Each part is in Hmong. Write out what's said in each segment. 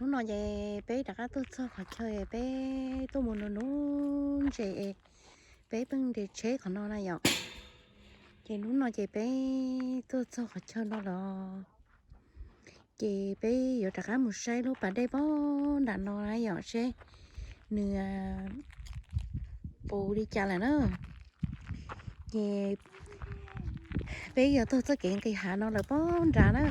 Hnub no ces peb rov qab tuaj txog qhov chaw peb tuaj mus nuv nuv ntses es peb pheej nres tsheb qhov no na yom. Ces hnub no ces peb tuaj txog qhov chaw no lawm, ces peb yuav rov qab mus saib lub pas dej pob nram no na yom, seb nws puv li cas lawm na. Ces peb yuav taug txoj kev nqis hav no lawm pob nrad na.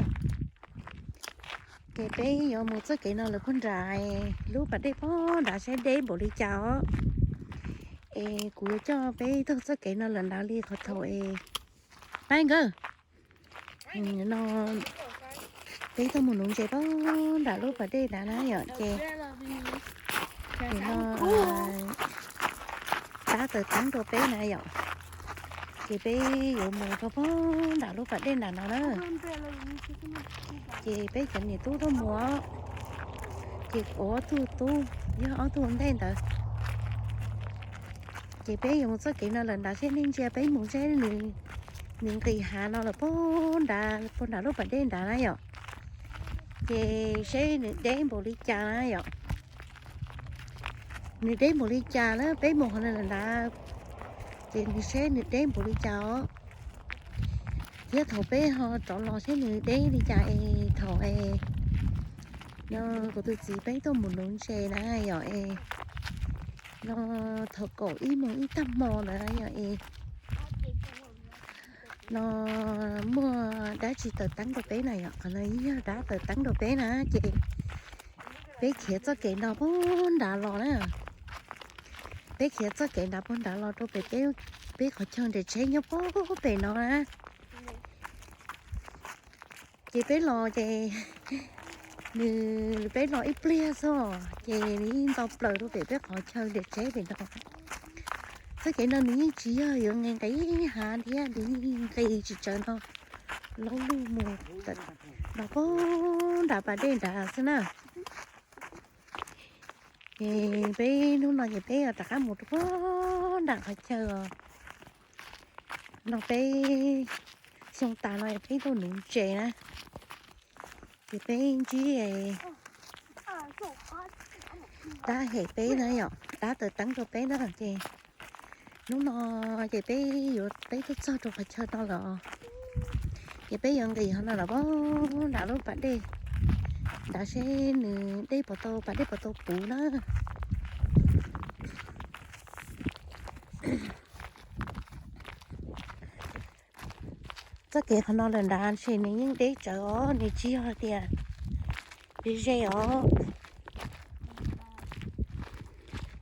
Ces peb yuav mus txoj kev no lawm pob nrad, lub pas dej pob nrad saib deb npaum li cas os. Es kuv yuav coj peb taug txoj kev no lawm nrad li qhov thaum es, pab nkawd, no peb tuaj mus nuv ntses pob nram lub pas dej nrad na yom. Ces no tab taws teeb rau peb na yom. Ces peb yuav mus rau pob nram lub pas dej nram no na. Ces peb cov niam tub tuaj mus, ces kuv ob tug tub yog ob tug ua ntej ntawd. Ces peb yuav mus txoj kev no lawm nrad seb nej ntsia peb mus seb nws nqis hav no lawm pob nrad, pob nrad lub pas dej nrad na yom. Ces seb nws deb npaum li cas na yom. Nws deb npaum li cas na, peb mus qhov no lawm nrad, ces nws seb nws deb npaum li cas os. Thiab thaum peb ho rov los seb nws deb li cas es thaum es no kuv tus txiv peb tuaj mus nuv ntses na yom es, no thaum kaum ib moos ib tag hmo ntawd yom es, no muaj dab tsi taws teeb rau peb na yom. Qhov no yog dab taws teeb rau peb na, ces peb khiav txoj kev no puag nrad los na. Peb khiav txoj kev nrad puag nrad los rau pem peb qhov chaw nres tsheb nyob puag pem no na. Ces peb los ces nws, peb los ib pliag xwb ces nws yeej nto plaws rau pem peb qhov chaw nres tsheb pem no. Txoj kev no nws yeej tsis yog yuav nqis nqis hav thiab, nws yeej nqis tsis tsawg no, laub lug mus no puag nram pas dej nrad xwb na. Ces peb hnub no ces peb rov qab mus rau puag nram qhov chaw os. No peb xyoo tas no peb tuaj nuv ntses na, ces peb ntsib dab hem peb na yom, dab taws teeb rau peb na. Ces hnub no ces peb yuav, peb tuaj txog rau qhov chaw no lawm, ces peb yuav nqis qhov no los puag nram lub pas dej nrad seb nws dej puas tau, pas dej puas tau puv na. Txoj kev qhov no lawm nrad ces nws yeej deb tsawv os, nws tsis yog tias ze ze os.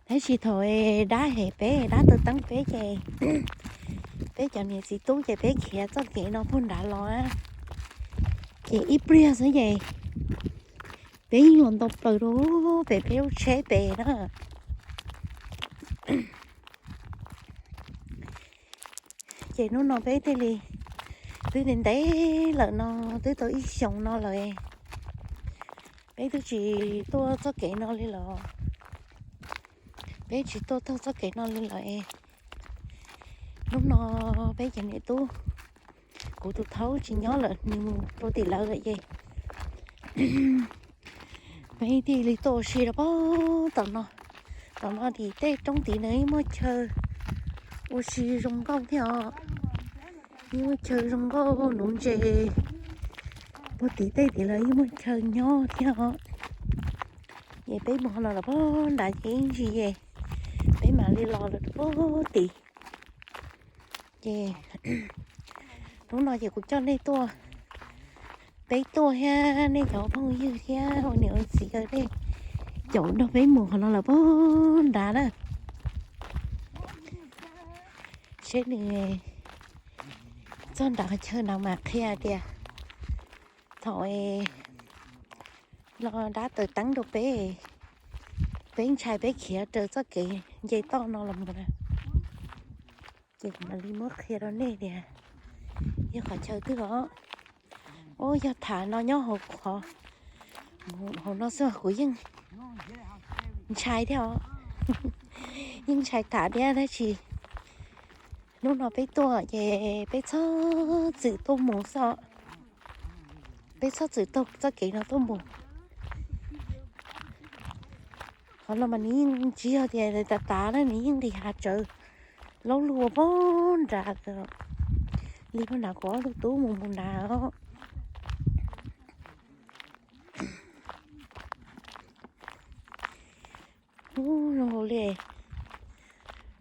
Tab sis thaum dab hem peb, dab taws teeb peb ces peb cov niam txiv tub ces peb khiav txoj kev no puag nrad los, ces ib pliag xwb ces peb yeej los nto plaws rau pem peb lub tsheb pem na. Ces hnub no peb thiaj li, twb ntev ntev lawm no, twb tau ib xyoos no lawm, peb twb tsis tuaj txoj kev no li lawm. Peb tsis tuaj taug txoj kev no li lawm. Hnub no peb cov niam tub, kuv tus thaub tsis nyob lawm, nws mus rau tim lawv lawm ces peb thiaj li tuaj ua si rau puag tom no. Tom no tim tej roob tid nws yeej muaj chaw ua si zoo nkauj thiab os. Yeej muaj chaw zoo nkauj nuv ntses. Puag tim tej tid lawv yeej muaj chaw nyob thiab os. Ces peb mus qhov no los puag nrad ces ib ntsis ces peb mam li los lawm rau puag tim. Ces hnub no ces kuv coj nej tuaj, peb tuaj thiab nej cov phooj ywg thiab ua niam ua txiv, nej caum nrog peb mus qhov no los puag nrad na, seb nws txog nrad qhov chaw no mas qhia tias thaum no dab taws teeb rau peb, peb ntshai peb khiav raws txoj kev nce toj no los mus na. Ces kuv mam li muab qhia rau nej tias yog qhov chaw twg os. Ub, yog tham no nyob hauv qhov, hauv no xwb kuv yeej ntshai thiab os. Yeej ntshai tham thiab tab sis hnub no peb tuaj ces peb txhob txwm tuaj mus xwb. Peb txhob txwm taug txoj kev no tuaj mus. Qhov no mas nws yeej tsis yog tias tas tas na, nws yeej nqis hav tsawv laub lug puag nrad, li puag nrad kuv ob tug tub mus mus nrad os. Ub, zoo nkaus li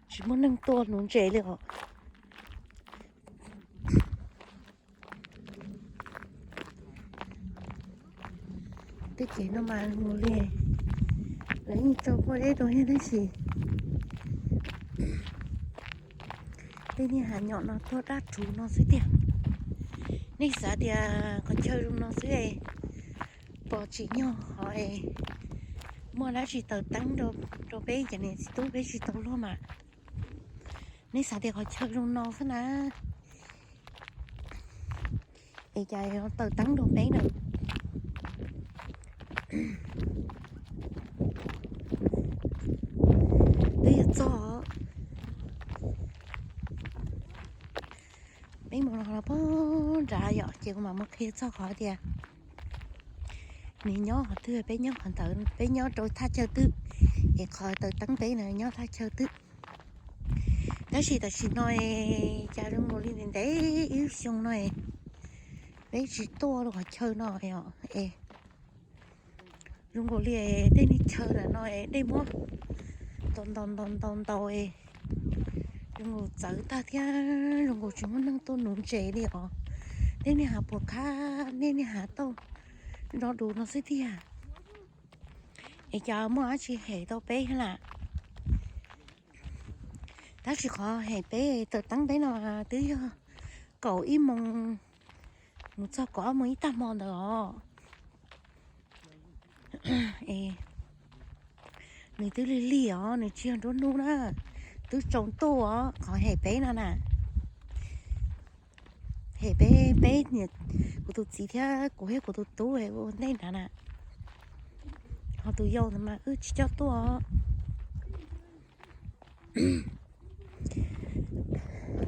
tsis muaj neeg tuaj nuv ntses li os. Tej kev no mas zoo nkaus li lawv yeej tso pob zeb rau thiab tab sis tej niag hav nyom no tuag dab rhuv no xwb tiag. Nej xav tias qhov chaw zoo no xwb es pom tsim nyog ho es muaj dab tsi taws teeb rau peb cov niam txiv tub peb tsis tau luag mas. Nej xav tias qhov chaw zoo no xwb na es cas taws teeb rau peb na. Twb yog txog, peb mus los puag nrad yom, ces kuv mam mus qhia txog qhov tias nws nyob qhov twg, peb nyob qhov ntawd, peb nyob rau thaj chaw twg, es qhov taws teeb peb na nyob thaj chaw twg. Tab sis tam sim no cas zoo nkaus li ntev ntev ib lub xyoo no peb tsis tuaj rau qhov chaw no os. Zoo nkaus li tej niag chaw ntawm no dej muab ntaus ntaus ntaus ntaus ntaus, zoo nkaus txawv tag thiab zoo nkaus tsis muaj neeg tuaj nuv ntses li os. Tej niag hav puas khab, tej niag hav tauj nrov dus no xwb tiag. Es cas muaj dab tsi hem tau peb thiab na? Tab sis qhov hem peb taws teeb peb no twb yog kaum ib moos mus txog kaum ob moos ib tag hmo ntawd os. Nws twb lig lig os, nws tsis yog nruab hnub na, twb tsaus ntuj os qhov hem peb no na. Hem peb, peb niam, kuv tus txiv thiab kuv thiab kuv tus tub ua ntej nrad na. Ho tus yau ntawd mas wb tsis coj tuaj.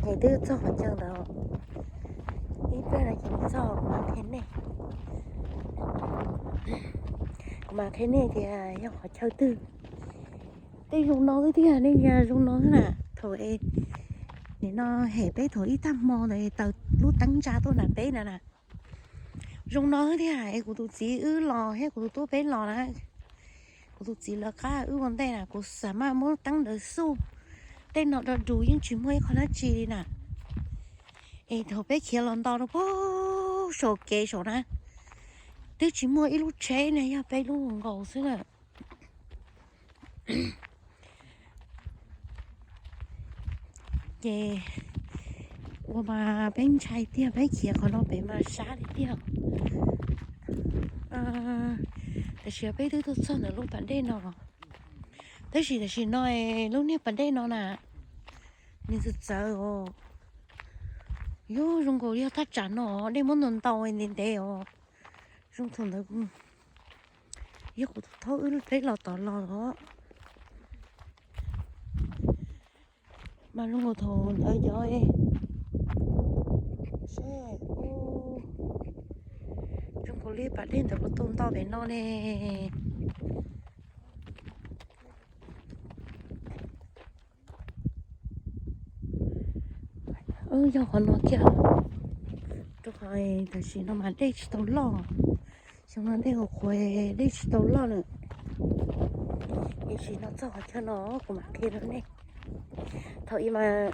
Es twb txog qhov chaw ntawd, ib pliag no ces txog kuv mam qhia nej. Kuv mam qhia nej tias yog qhov chaw twg. Tej zoo no xwb tiag, nej zoo no xwb na. Thaum es nim no hem peb thaum ib tag hmo ntawd taws lub teeb ntsa tuaj nram peb na na. Zoo no xwb tiag es kuv tus txiv wb los thiab kuv tus tub peb los na. Kuv tus txiv lawv qab wb ua ntej na, kuv xav mas muab teeb ntawd xuj, tej no do dus yeej tsis muaj ib qho dab tsi li na. Es thaum peb khiav los nto rau puag saum kev saum na, twb tsis muaj ib lub tsheb ne, yog peb lub nkaus xwb na. Ces ua mas peb ntshai tiag, peb khiav qhov no pem mas sab li tiag. Tam sis peb twb tuaj txog ntawm lub pas dej no, tab sis tam sim no lub niag pas dej no na, nws txawv txawv os. Yog zoo nkaus yog thaj tsam no dej muab ntaus ntaus ntev ntev os. Zoo thaum ntawd yog kuv tus thaub wb peb los tom los os. Mas zoo nkaus thaum ntawd cov, seb, zoo nkaus li pas dej ntawd puas tau nto pem no ne. Yog qhov no kiag, rau qhov tam sim no mas dej tsis tau loj, xyoo no dej qhuav qhuav dej tsis tau loj lawm. Tam sim no txog qhov chaw no kuv mam qhia rau nej. Thaum ub mas,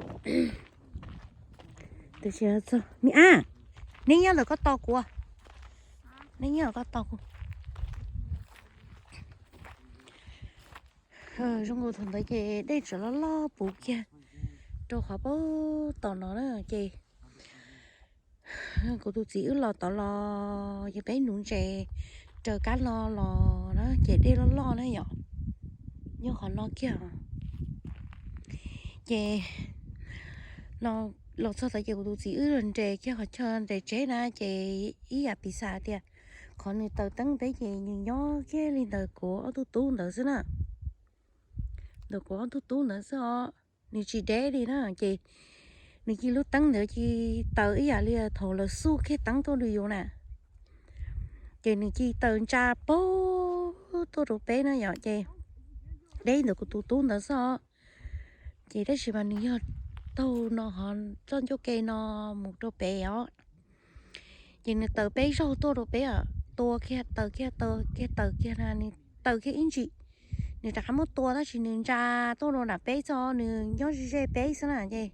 tam sim no txog, me ab, neb nyob ntawm koj tos kuv, neb nyob ntawm koj tos kuv. Zoo nkaus thaum ntawd ces dej tseem loj loj puv kiag rau qhov puag tom no na ces kuv tus txiv wb los tod los ces peb nuv ntses raws kab lo los na ces dej loj loj na yom. Nyob qhov no kiag ces no los txog tod ces kuv tus txiv wb los nres kiag qhov chaw nres tsheb na ces ib yam piv xam tias qhov nws taws teeb peb ces nws nyob kiag li ntawm kuv ob tug tub ntawd xwb na. Ntawm kuv ob tug tub ntawd xwb os, nws tsis deb li na ces nws cia lub teeb ntawd cia taws ib yam li thaum lawv xuj kiag teeb tuaj rau yus na. Ces nws cia taws ntsa puag tuaj rau peb na yom ces deb ntawm kuv tus tub ntawd xwb os. Ces tab sis mas nws yog taug no ho txoj ncauj ke no mus rau pem os. Ces nws taws peb zaug tuaj rau peb, tua kiag taws kiag taws kiag taws kiag na, nws taws kiag ib ntsis, nws rov qab muab tua tab sis nws ntsa tuaj rau nram peb txog, nws nyob ze ze peb xwb na. Ces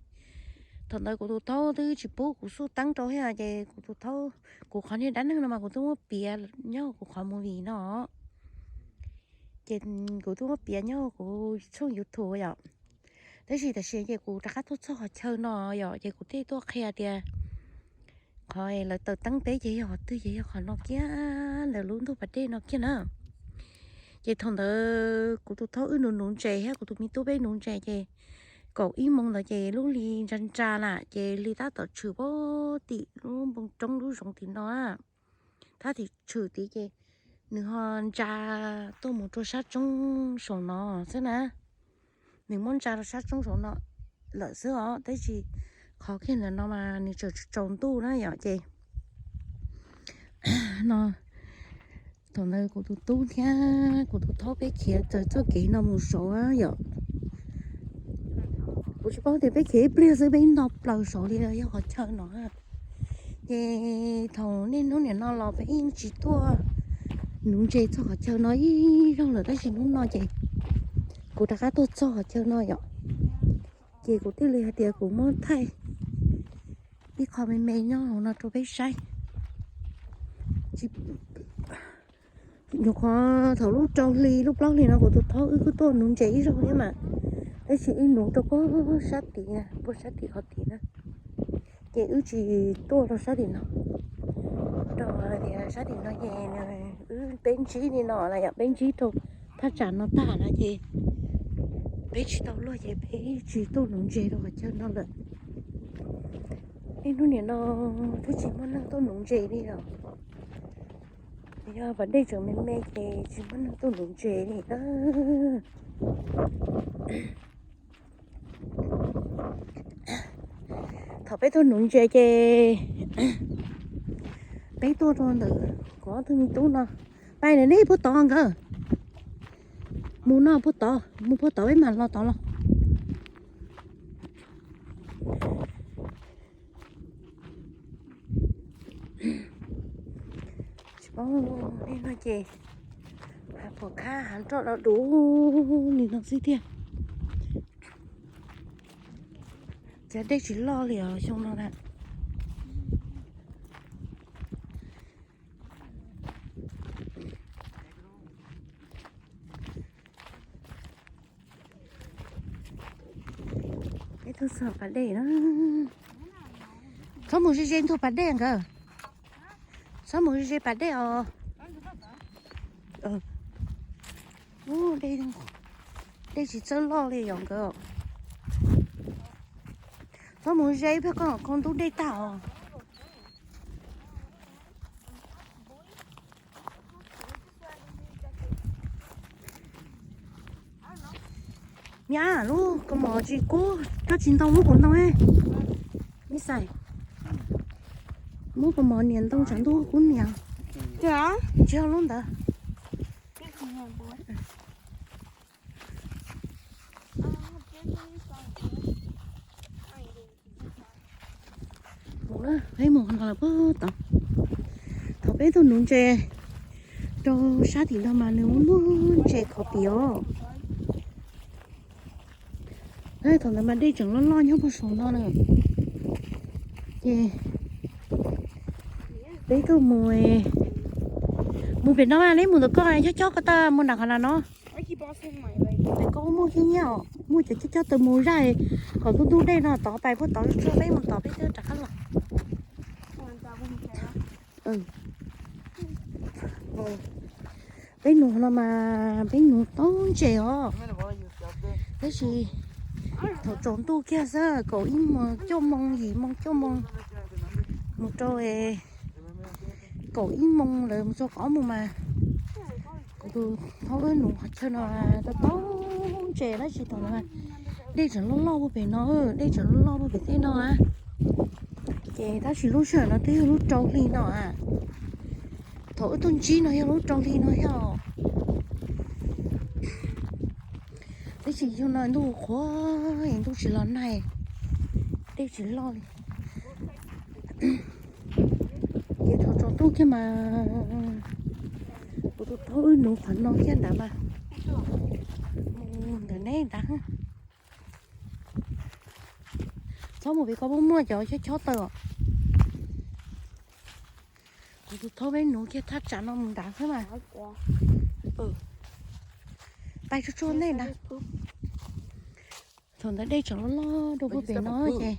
thaum ntawd kuv tus thaub twb tsis pub kuv xuj teeb rau thiab, ces kuv tus thaub, kuv qhov niag dab neeg no mas kuv twb muab piav nyob kuv qhov movie no. Ces kuv twb muab piav nyob kuv tshooj YouTube yom. Tab sis tam sim ces kuv rov qab tuaj txog qhov chaw no yom, ces kuv thiaj tuaj qhia tias qhov lawv taws teeb peb ces yog qhov twg, ces yog qhov no kiag, ntawm lub ntug pas dej no kiag na. Ces thaum ntawd kuv tus thaub wb nuv nuv ntses thiab kuv tus me tub peb nuv ntses ces kaum ib moos ntawd ces lub hli ntsa ntsa na, ces hli tab tom tshwm pem tim lub npoo roob lub zoov tim no. Tab tim tshwm tid ces nws ho ntsa tuaj mus rau sab roob saum no xwb na. Nws muab ntsa rau sab roob saum no lawm xwb os, tab sis qhov kiag ntawm no mas nws tseem tsaus ntuj na yom. Ces no, thaum ntawd kuv tus tub thiab kuv tus thaub peb khiav raws txoj kev no mus saud yom. Kuv tsis paub tias peb khiav ib pliag xwb peb nto plaws saud li los yog qhov chaw no. Ces thaum niaj hnub nim no los peb yeej tsis tuaj nuv ntses txog qhov chaw no ib zaug lawm, tab sis hnub no ces kuv rov qab tuaj txog qhov chaw no yom. Ces kuv thiaj li hais tias kuv muab thaij ib qho me me nyob hauv no rau peb saib. Nyuam qhuav thaum lub rau hli lub plaub hli no kuv tus thaub wb kuj tuaj nuv ntses ib zaug thiab mas, tab sis wb nuv rau puag sab tid na, puag sab tim qhov tid na. Ces wb tsis tuaj rau sab tim no, rau tias sab tim no ces wb peb ntsib li no na yom, peb ntsib rau thaj tsam no tag na ces peb tsis tau luag ces peb tsis tuaj nuv ntses rau qhov chaw no lawm. Niaj hnub nim no twb tsis muaj neeg tuaj nuv ntses li os. Yog pas dej tseem me me ces tsis muaj neeg tuaj nuv ntses li na. Thaum peb tuaj nuv ntses ces peb tuaj rau ntawm kuv ob tug me tub no. Pais nws neb puag tod nkawd. Mus no puag tod, mus puag tod peb mam los tod los. Tsis paub li no ces hav pom khab hav nroj do du li no xwb tiag. Cas dej tsis loj li os xyoo no na. Peb tuaj txog pas dej na. Txhob mus ze ze ntug pas dej nkawd. Txhob mus ze ze pas dej os. Dej tsis txawj loj li yom nkawd. Txhob mus ze ib pliag koj kho ntub dej tag os. Niam, lub kaus mom tsis kub, koj tsis ntoo lub kuv ntoo. Ib xais, muab kaus mom niam ntoo tshav ntuj kub niam. Tsis yog lub ntawd. Mus na, peb mus no lawm puag tod. Thaum peb tuaj nuv ntses rau sab tim no mas nws muaj muaj ntses khov pim os. Thaum ntawd mas dej tseem loj loj nyob puag saum no na. Ces peb tuaj mus, mus pem no mas neb mus ntawm koj chob chob koj tau mus nram qhov na no. Pem koj muaj khib nyiab os, muaj cov chob chob taw mus zaj kom ntub ntub dej no tod pais puag tod tsuag peb mus tod peb twb rov qab los. Peb nuv no mas peb nuv tau ntses os. Tab sis thaum tsaus ntuj kiag xwb, kaum ib moos cuaj moos yim moos cuaj moos mus rau kaum ib moos lawm mus txog kaum ob moos mas kuv tus thaub wb nuv qhov chaw no tau tau ntses tab sis thaum no dej tseem loj loj puag pem no, dej tseem loj loj puag pem tej no a. Ces tab sis lub sij hawm no twb yog lub rau hli no a. Thaum wb tuaj ntsib no yog lub rau hli no thiab os. Tim yug no ntuj qhuav, ntuj tsis los nag, dej tsis loj li. Ces thaum tsaus ntuj kiag mas kuv tus thaub wb nuv qhov no kiag ntawd mas mus ntawm neb ntag. Txhob mus pem ko, muaj muaj cov chob chob taw os. Kuv tus thaub peb nuv kiag thaj tsam no mus nrad xwb mas. Pais tsuag tsuag ntej ntag. Thaum ntawd dej tseem loj loj rau puag pem no ces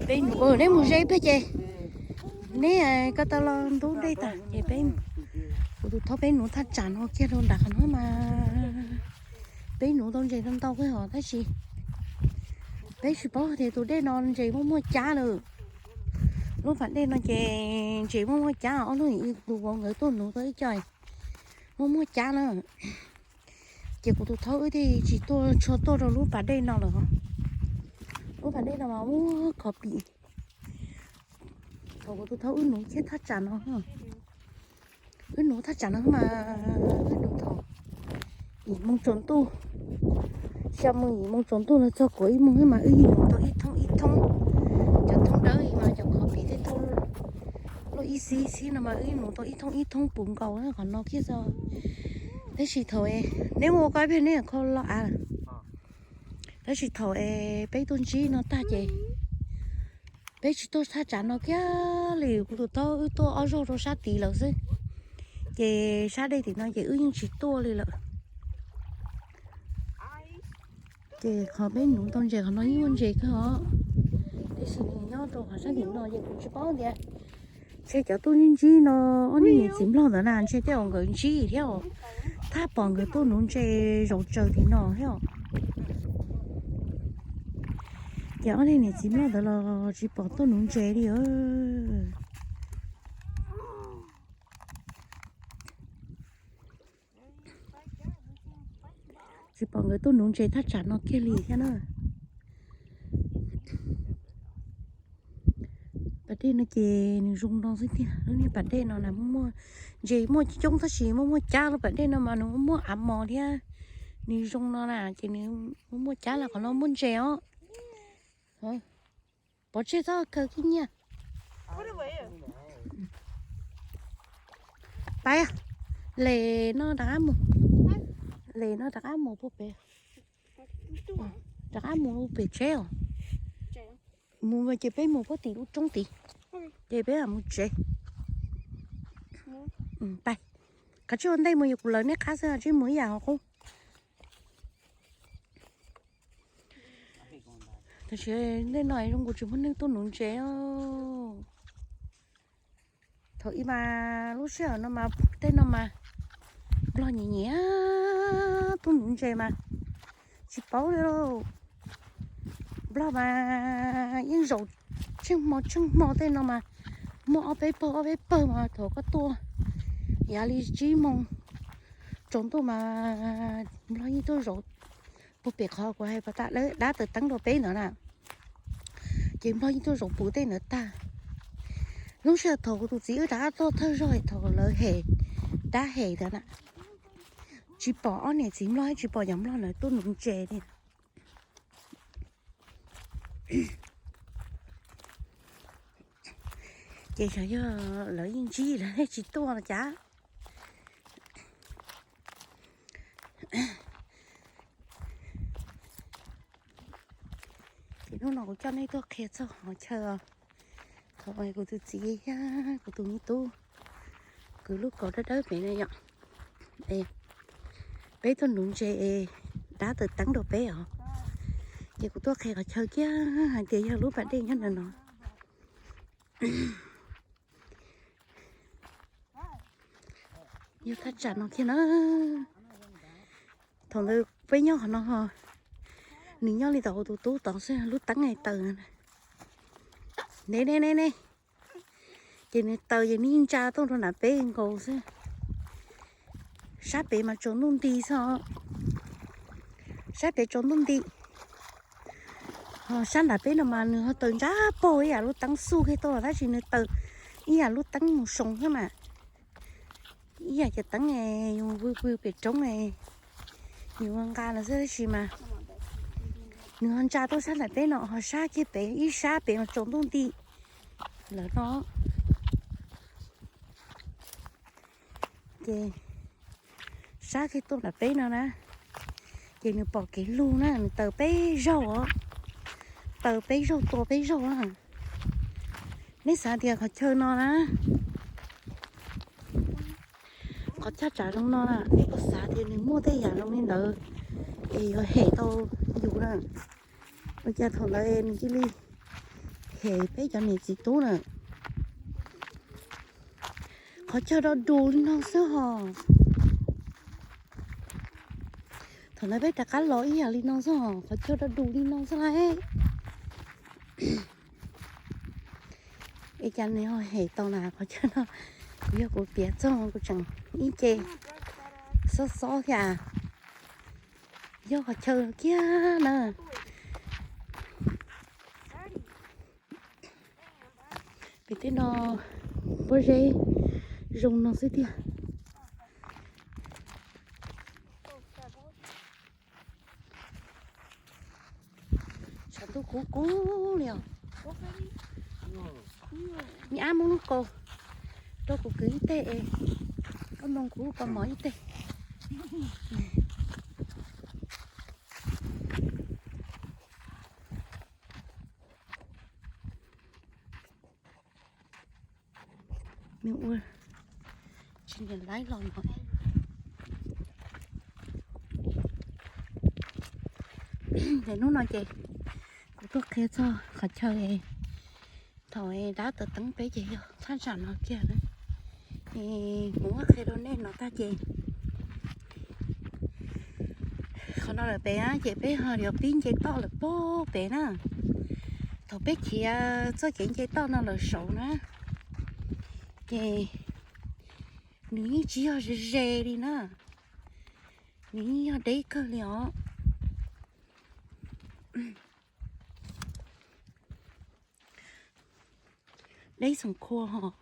peb nuv, neb mus ze pem ces neb ko taw los ntub dej tag ces peb, kuv tus thaub peb nuv thaj tsam no kiag rau nram qhov no mas peb nuv tau ntses ntau ntau kawg os tab sis peb tsis paub tias tus dej no ntses muaj muaj cab lawm. Lub pas dej no ces ntses muaj muaj cab, ob hnub ib tus vauv nkawd tuaj nuv tau ib co muaj muaj cab na. Ces kuv tus thaub wb thiaj tsis tuaj tshua tuaj rau lub pas dej no lawm. Lub pas dej no mas muaj khov pim. Thaum kuv tus thaub wb nuv kiag thaj tsam no, wb nuv thaj tsam no mas wb nuv thaum yim moo tsaus ntuj, xya moo yim moo tsaus ntuj los txog kaum ib moo mas wb yeej nuv tau ib thoob ib thoob. Cov thoob dawb mas cov khov pim tej thoob luaj ib xib xib no mas wb nuv tau ib thoob ib thoob puv nkaus qhov no kiag xwb. Tab sis thaum neb ua koj ib pliag neb kho lo av, tab sis thaum es peb tuaj ntsib no tag ces peb tsis tuaj thaj tsam no kiag li, kuv tus thaub wb tuaj ob zaug rau sab tid lawm xwb. Ces sab dej tim no ces wb yeej tsis tuaj li lawm. Ces qhov peb nuv tau ntses qhov no yeej muaj ntses kawg os, tiam sis nws nyob rau qhov sab tim no ces kuv tsis paub tias ntshe cov tuaj ntsib ntsib no, ob niag niam txiv nplog ntawd na ntshe tej zaum nkawd ntsib thiab os, thaj pom nkawd tuaj nuv ntses zaum tsaws tim no thiab os. Ces ob niag niam txiv nplog ntawd los tsis pom tuaj nuv ntses li. Tsis pom nkawd tuaj nuv ntses thaj tsam no kiag li thiab na. Pas dej no ces nws zoo no xwb tiag, lub niag pas dej no na muaj, ntses muaj coob tab sis muaj muaj cab, lub pas dej no mas nws muaj av mos thiab, nws zoo no na ces nws muaj muaj cab los qhov no muaj ntses os. Pov tseg txhob khaws khib nyiaj. Pais, les no rov qab mus, les no rov qab mus puag pem, rov qab mus pem tsev os. Mus ces peb mus puag tim lub roob tid, ces peb mam mus tsev. Pais, kav tsij ua ntej mus, yog kuv lawv nej qab xwb, tsij mus ib yam qub. Tam sim ntej no zoo nkaus tsis muaj neeg tuaj nuv ntses. Thaum ub mas lub sij hawm no mas tej no mas nplog nyiam nyiam tuaj nuv ntses mas tsis paub li lauj. Nplog mas yeej zaum tsheej hmo tsheej hmo tej no mas muaj ob peb pawg ob peb pawg mas thaum koj tuaj yav li tsib moos tsaus ntuj mas nplog yeej tuaj zaum puag pem qhov kuv hais pas tas dab taws teeb rau peb ntawd na. Ces nplog yeej tuaj zaum puv tej ntawd tag. Lub sij hawm thaum kuv tus txiv wb rov qab tuaj thawj zaug thaum lawv hem dab hem ntawd na, tsis pom ob niam txiv nplog tsis pom cov nplog ntawd tuaj nuv ntses li. Ces xyov yog lawv yeej ntsib lawv tsis tuaj los cas. Ces hnub no kuv coj nej tuaj qhia txog qhov chaw thaum kuv tus txiv thiab kuv tus me tub kwv lub kaus dawb dawb pem no yom. Peb tuaj nuv ntses, dab taws teeb rau peb os. Ces kuv tuaj qhia qhov chaw kiag hais tias yog lub pas dej nyob ntawm no. Yog thaj tsam no kiag na. Thaum ntawd peb nyob qhov no, nws nyob li tau tus tub tod xwb, lub teeb taws ne ne ne. Ces nws taws ces nws ntsa tuaj rau nram peb nkaus xwb. Sab pem mas tsaus ntuj nti xwb, sab pem tsaus ntuj nti. Ho sab nram peb no mas nws ho taws ntsab paug ib yam lub teeb xuj kiag tuaj los tab sis nws taws ib yam lub teeb mus soo xwb mas. Ib yam cov teeb yus vwm vwm pem roob, yus nqa los xwb tab sis mas nws ho ntsa tuaj sab nram peb no ho sab kiag pem ib sab pem mas tsaus ntuj nti lawm no. Ces sab kiag tuaj nram peb no na, ces nws pom kev lug na, nws taws peb zaug os, taws peb zaug tua peb zaug na. Neb xav tias qhov chaw no na, qhov chaw tsav zoo no na, neb puas xav tias nws muaj tej yam zoo li ntawd es yuav hem tau yus na? Ua cas thaum ntawd nws cia li hem peb cov niam txiv tub na. Qhov chaw do dus li no xwb hos. Thaum ntawd peb rov qab los ib yam li no xwb hos, qhov chaw do dus li no xwb lauj. Es cas nws ho hem tau na qhov chaw no? Kuv yog kuv piav txog kuv tseem ib ce xob xob thiab. Yog qhov chaw kiag na. Pem tej no pob zeb zoo no xwb tiag. Tshav ntuj kub kub li os. Niam ab muab lub kaus rau kuv kwv ib teg es koj moo kuv kaus mom ib teg. Nws ua tsis nyiam laib los no. Ces hnub no ces kuv tuaj qhia txog qhov chaw thaum dab tawv teeb peb ces yog thaj tsam no kiag na. Es kuv muab qhia rau nej no tag ces qhov no lawm pem na ces peb ho yuav pib nce toj lawm pem na. Thaum peb khiav txoj kev nce toj no lawm saud na, ces nws yeej tsis yog ze ze li na, nws yeej yog deb kawg li os. Deb xoom khua hos.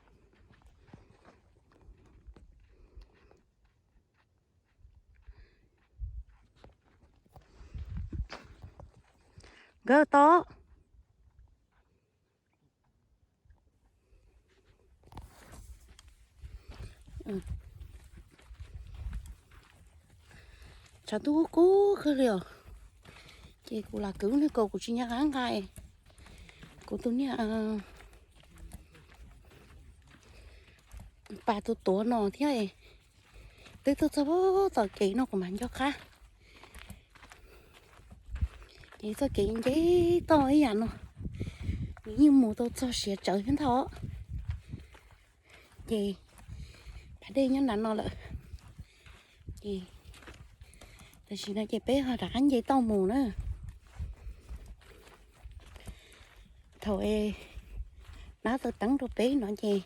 Nkawd to. Tshav ntuj kub kawg li os. Ces kuv lam kwv niag kaus kuv tsis nco qab nqa es kuv tus niag pas tus tuav no thiab es twb tuaj txog txoj kev no kuv mam nco qab. Ces txoj kev nce toj ib yam no, nws yeej mus tau txog siav tsawv thiab ntag. Ces pas dej nyob nram no lawm. Ces tam sim no ces peb ho rov qab nce toj mus na. Thaum dab tawv teeb rau peb no ces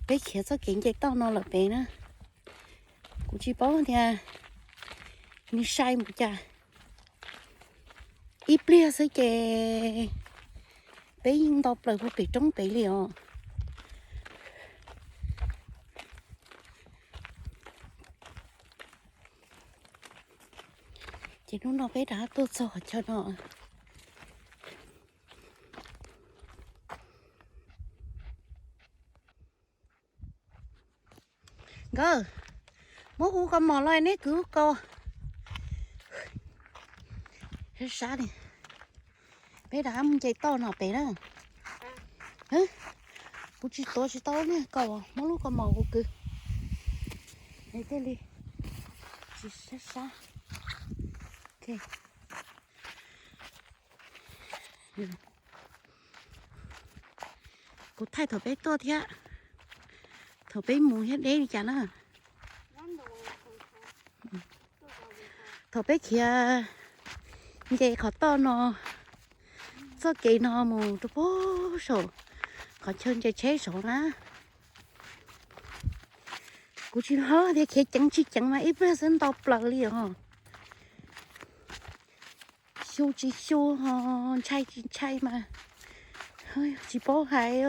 peb khiav txoj kev nce toj no lawm pem na. Kuv tsis paub tias nws sai npaum cas. Ib pliag xwb ces peb yeej nto plaws puag pem roob pem li os. Ces hnub no peb rov qab tuaj txog qhov chaw no. Nkawd, muab kuv kaus mom los neb kwv kaus. Sab sab li. Peb rov qab mus nce toj no pem na. Kuv tsis tuav tsis tau niag kaus, muab lub kaus mom kuv kwv. Thiaj li tsis sab sab. Kuv thaij thaum peb tuaj thiab thaum peb mus thiab deb li cas na. Thaum peb khiav nce qhov toj no, txoj kev no mus rau puag saum qhov chaw nce tsheb saud na. Kuv tsis paub tias khiav ceev tsis ceev mas ib pliag xwb nto plaws li os. Xyu tsis xyu ho ntshai tsis ntshai mas tsis paub hais.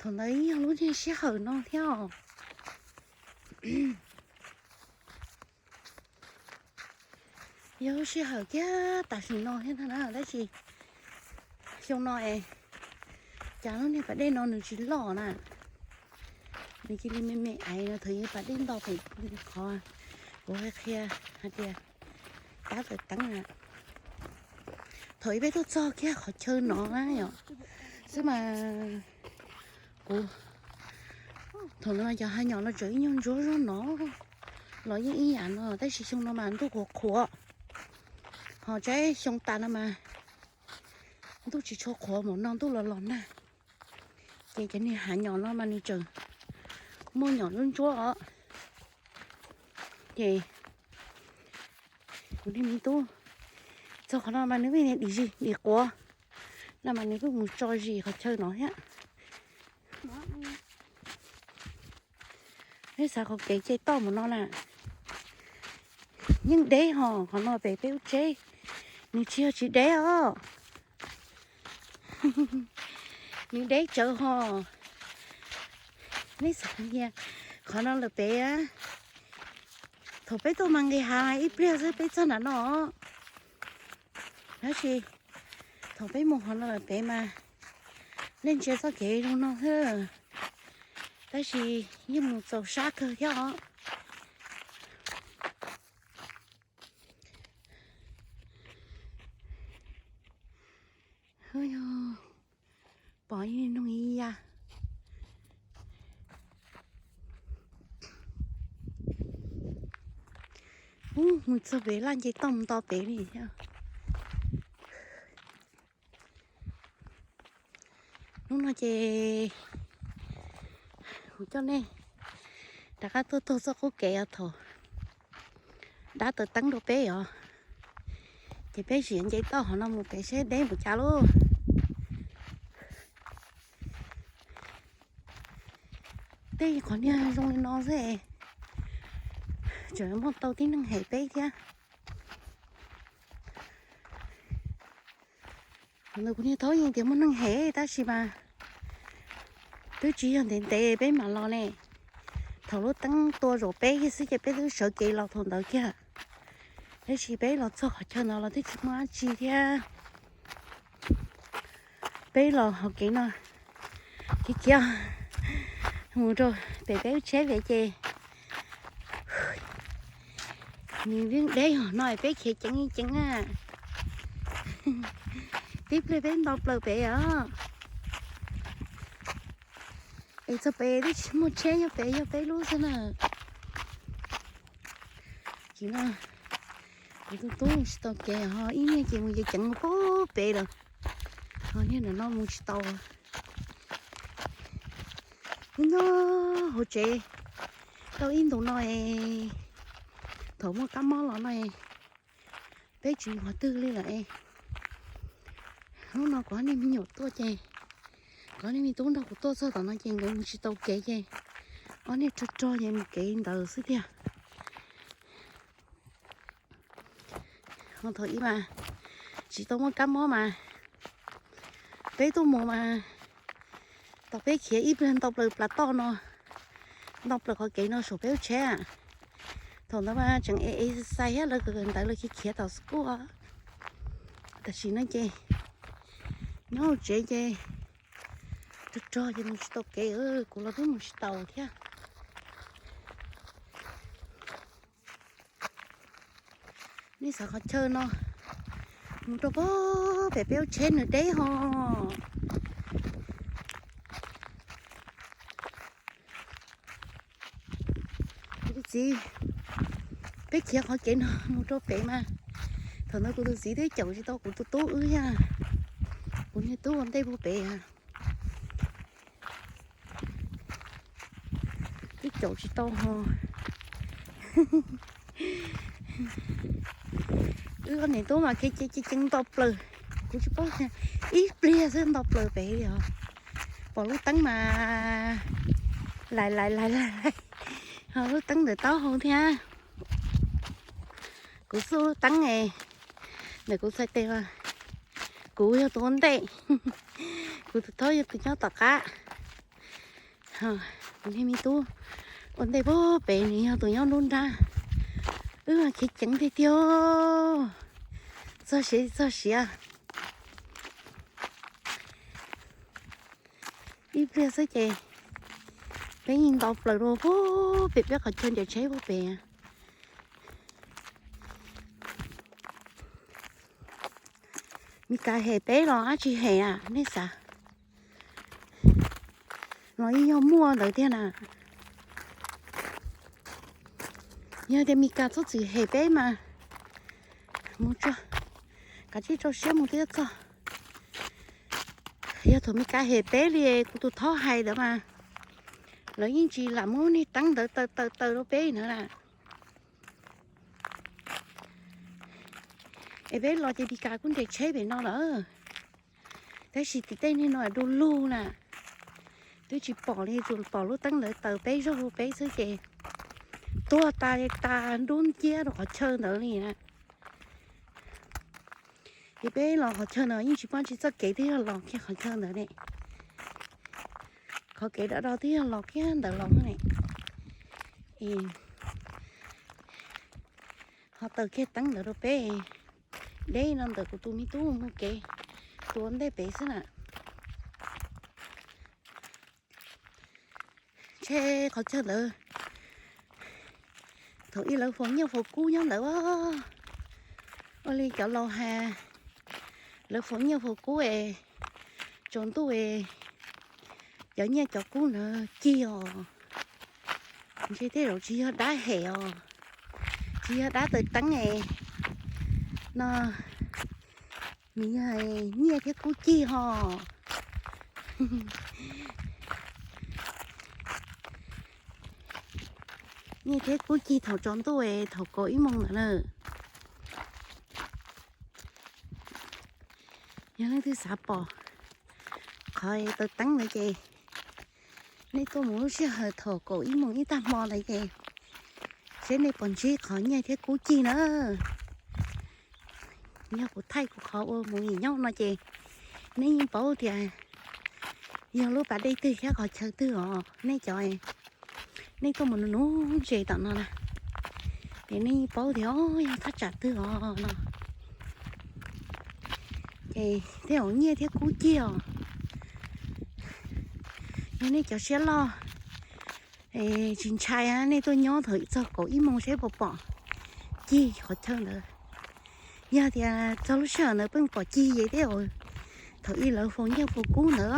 Thaum ntawd yog lub niag sij hawm no thiab os. Yog lub sij hawm kiag tam sim no thiab ntag na, tab sis xyoo no es cas lub niag pas dej no nws tsis loj na. Nws cia li me me aiv no, thaum yog pas dej nto pem qhov kuv qhia hais tias tab tawm teeb na. Thaum ib peb tuaj txog kiag qhov chaw no na yom, xwb mas kuv, thaum no cov hav nyom no tseem ib nyuag ntsuab zog no los yeej ib yam no, tab sis xyoo no mas ntuj qhuav qhuav, ho tsaib xyoo tas no mas ntuj tsis tshua qhuav, mus no ntuj los los nag, ces cov niag hav nyom no mas nws tseem muaj nyom ntsuab ntsuab os. Ces kuv niag me tub txog qhov no mas nws vij niag dim zis dim quav no mas nws kuj mus tso zis qhov chaw no thiab. Neb xav qhov kev ce toj mus no na, yeej deb ho, qhov no pem peb lub tsheb nws tsis yog tsis deb os, nws deb tsawv ho. Neb xav tias qhov no lawm pem, thaum peb tuaj mas nqis hav ib pliag xwb peb txog nram no. Tab sis thaum peb mus qhov no lawm pem mas nej ntsia txoj kev zoo no xwb, tab sis yeej mus txaus sab kawg thiab os. Yog pom ib noog ib ya. Ub, mus txog pem laj nce toj nto pem li thiab. Hnub no ces kuv coj nej rov qab tuaj taug txoj qub kev os, thaum dab taws teeb rau peb os, ces peb sim nce toj hov no mus pem seb deb npaum cas lauj. Tej qhov niag zoo li no xwb, tseem muaj tau tib neeg hem peb thiab. Qhov ntawd kuv niag thaub yeej tias muaj neeg hem tab sis mas twb tsis yog ntev ntev peb mam los ne. Thaum lub teeb tua zaum peb kiag xwb ces peb twb sawv kev los thaum ntawd kiag. Tab sis peb los txog qhov chaw ntawd los twb tsis muaj dab tsi thiab. Peb los hauv kev no khiav khiav mus rau pem peb lub tsheb pem ces nws yeej deb hov no peb khiav ceev ceev na. Tib pliag peb nto plaws pem os. Es txog pem twb tsis muaj tsheb nyob pem, yog peb lub xwb na. Ces no kuv tus tub tsis tau kev ho ib niag ces mus ceev ceev mus pem lawm, ho niag ntawm no mus tsis tau. Nyob nyob hauv tsev tau ib ntus no es, thaum muaj kab mob los no es peb tsis mus qhov twg li lawm es. Hnub no kuv ob niag me nyuam tuaj ces, kuv ob niag me tub nrog kuv tuaj txog tom no ces nkawd mus tsis tau kev ces ob niag rog rog ces mus kev ntawd xwb tiag. Ho thaum ib mas tsis tau muaj kab mob mas peb tuaj mus mas, tau peb khiav ib pliag nto plaws plas toj no, nto plaws qhov kev no saum peb lub tsheb. Thaum ntawd mas tseem ev ev xais thiab, lawv kawm ntawv lawv khiav khiav tom school. Tam sim no ces nyob hauv tsev ces rog rog ces mus tsis tau kev, kuv los twb mus tsis taus thiab. Nej xav qhov chaw no mus rau pem peb lub tsheb nws deb ho. Kuv tus txiv, peb khiav qhov kev no mus rau pem mas, thaum ntawd kuv tus txiv twb caum tsis tau kuv tus tub wb thiab, kuv niag tub ua ntej puag pem. Twb caum tsis tau ho. Wb ob niam tub mas khiav ceev ceev nto plaws, kuv tsis paub tias ib pliag xwb nto plaws pem li os. Pom lub teeb mas lais lais lais lais lais, ho lub teeb ntawm taub hau thiab. Kuv xub lub teeb es ntawm kuv txhais tes, kuv yog tus ua ntej, kuv tus thaub yog tus nyob tom qab. Kuv niag me tub ua ntej puag pem nws yog tus nyob nruab nrab. Wb khiav ceev tiag tiag, txog siav txog siav. Ib pliag xwb ces peb yeej nto plaws rau puag pem peb qhov chaw nres tsheb puag pem. Mis Kas hem peb los dab tsi hem a nej xav? Los yeej yog muaj ntawd tiag na. Yog tias Mis Kas txhob txwm hem peb mas mus tso, kav tsij rau siab mus twb txog. Yog thaum Mis Kas hem peb li kuv tus thaub hais ntawd mas lawv yeej tsis lam muab niag teeb ntawd taw taw taw rau peb ntawd na. Es peb los ces Mis Kas kuj nres tsheb pem no lawm. Tab sis tim tej niag no du lug na, twb tsis pom li, tsuas pom lub teeb ntawd taws peb zaug peb xwb ces tuag tas tas nrub nciab rau qhov chaw ntawd li na. Ces peb los qhov chaw ntawd yeej tsis pom tsis txoj kev twb yog los kiag qhov chaw ntawd ne. Qhov kev dov do twb yog los kiag ntawd los ne. Ho taws kiag teeb ntawd rau peb, deb no ntawm kuv tus me tub mus kev tua ntej pem xwb na. Ntshe qhov chaw ntawd thaum ub lawv faus nyiaj faus kub nyob ntawd. Ua li cov laus hais, lawv faus nyiaj faus kub es tsaus ntuj es cov nyiaj cov kub ntawd cig os. Ntshe tej zaum tsis yog dab hem os, tsis yog dab taws teeb es no, nws yog nyiaj thiab kub cig ho. Nyiaj thiab kub cig thaum tsaus ntuj es thaum kaum ib moos ntawd na. Yog leej twg xav pom qhov taws teeb ntawd ces nej tuaj mus lub sij hawm thaum kaum ib moos ib tag hmo ntawd ces seb nej puas ntsib qhov nyiaj thiab kub cig na. Yog kuv thaij kuv qhov ua mus yim nyob no ces nej yeej paub tias yog lub pas dej twg thiab qhov chaw twg os nej cov, nej tuaj mus nuv nuv ntses tom no na, ces nej yeej paub tias yog thaj tsam twg os no. Ces tej zaum nyiaj thiab kub cig os. Yog nej cov siab loj tsis ntshai, nej tuaj nyob thaum txog kaum ib moos seb puas pom cig qhov chaw ntawd. Yog tias txog lub sij hawm ntawd pheej pom cig ces tej zaum thaum ub lawv faus nyiaj faus kub ntawd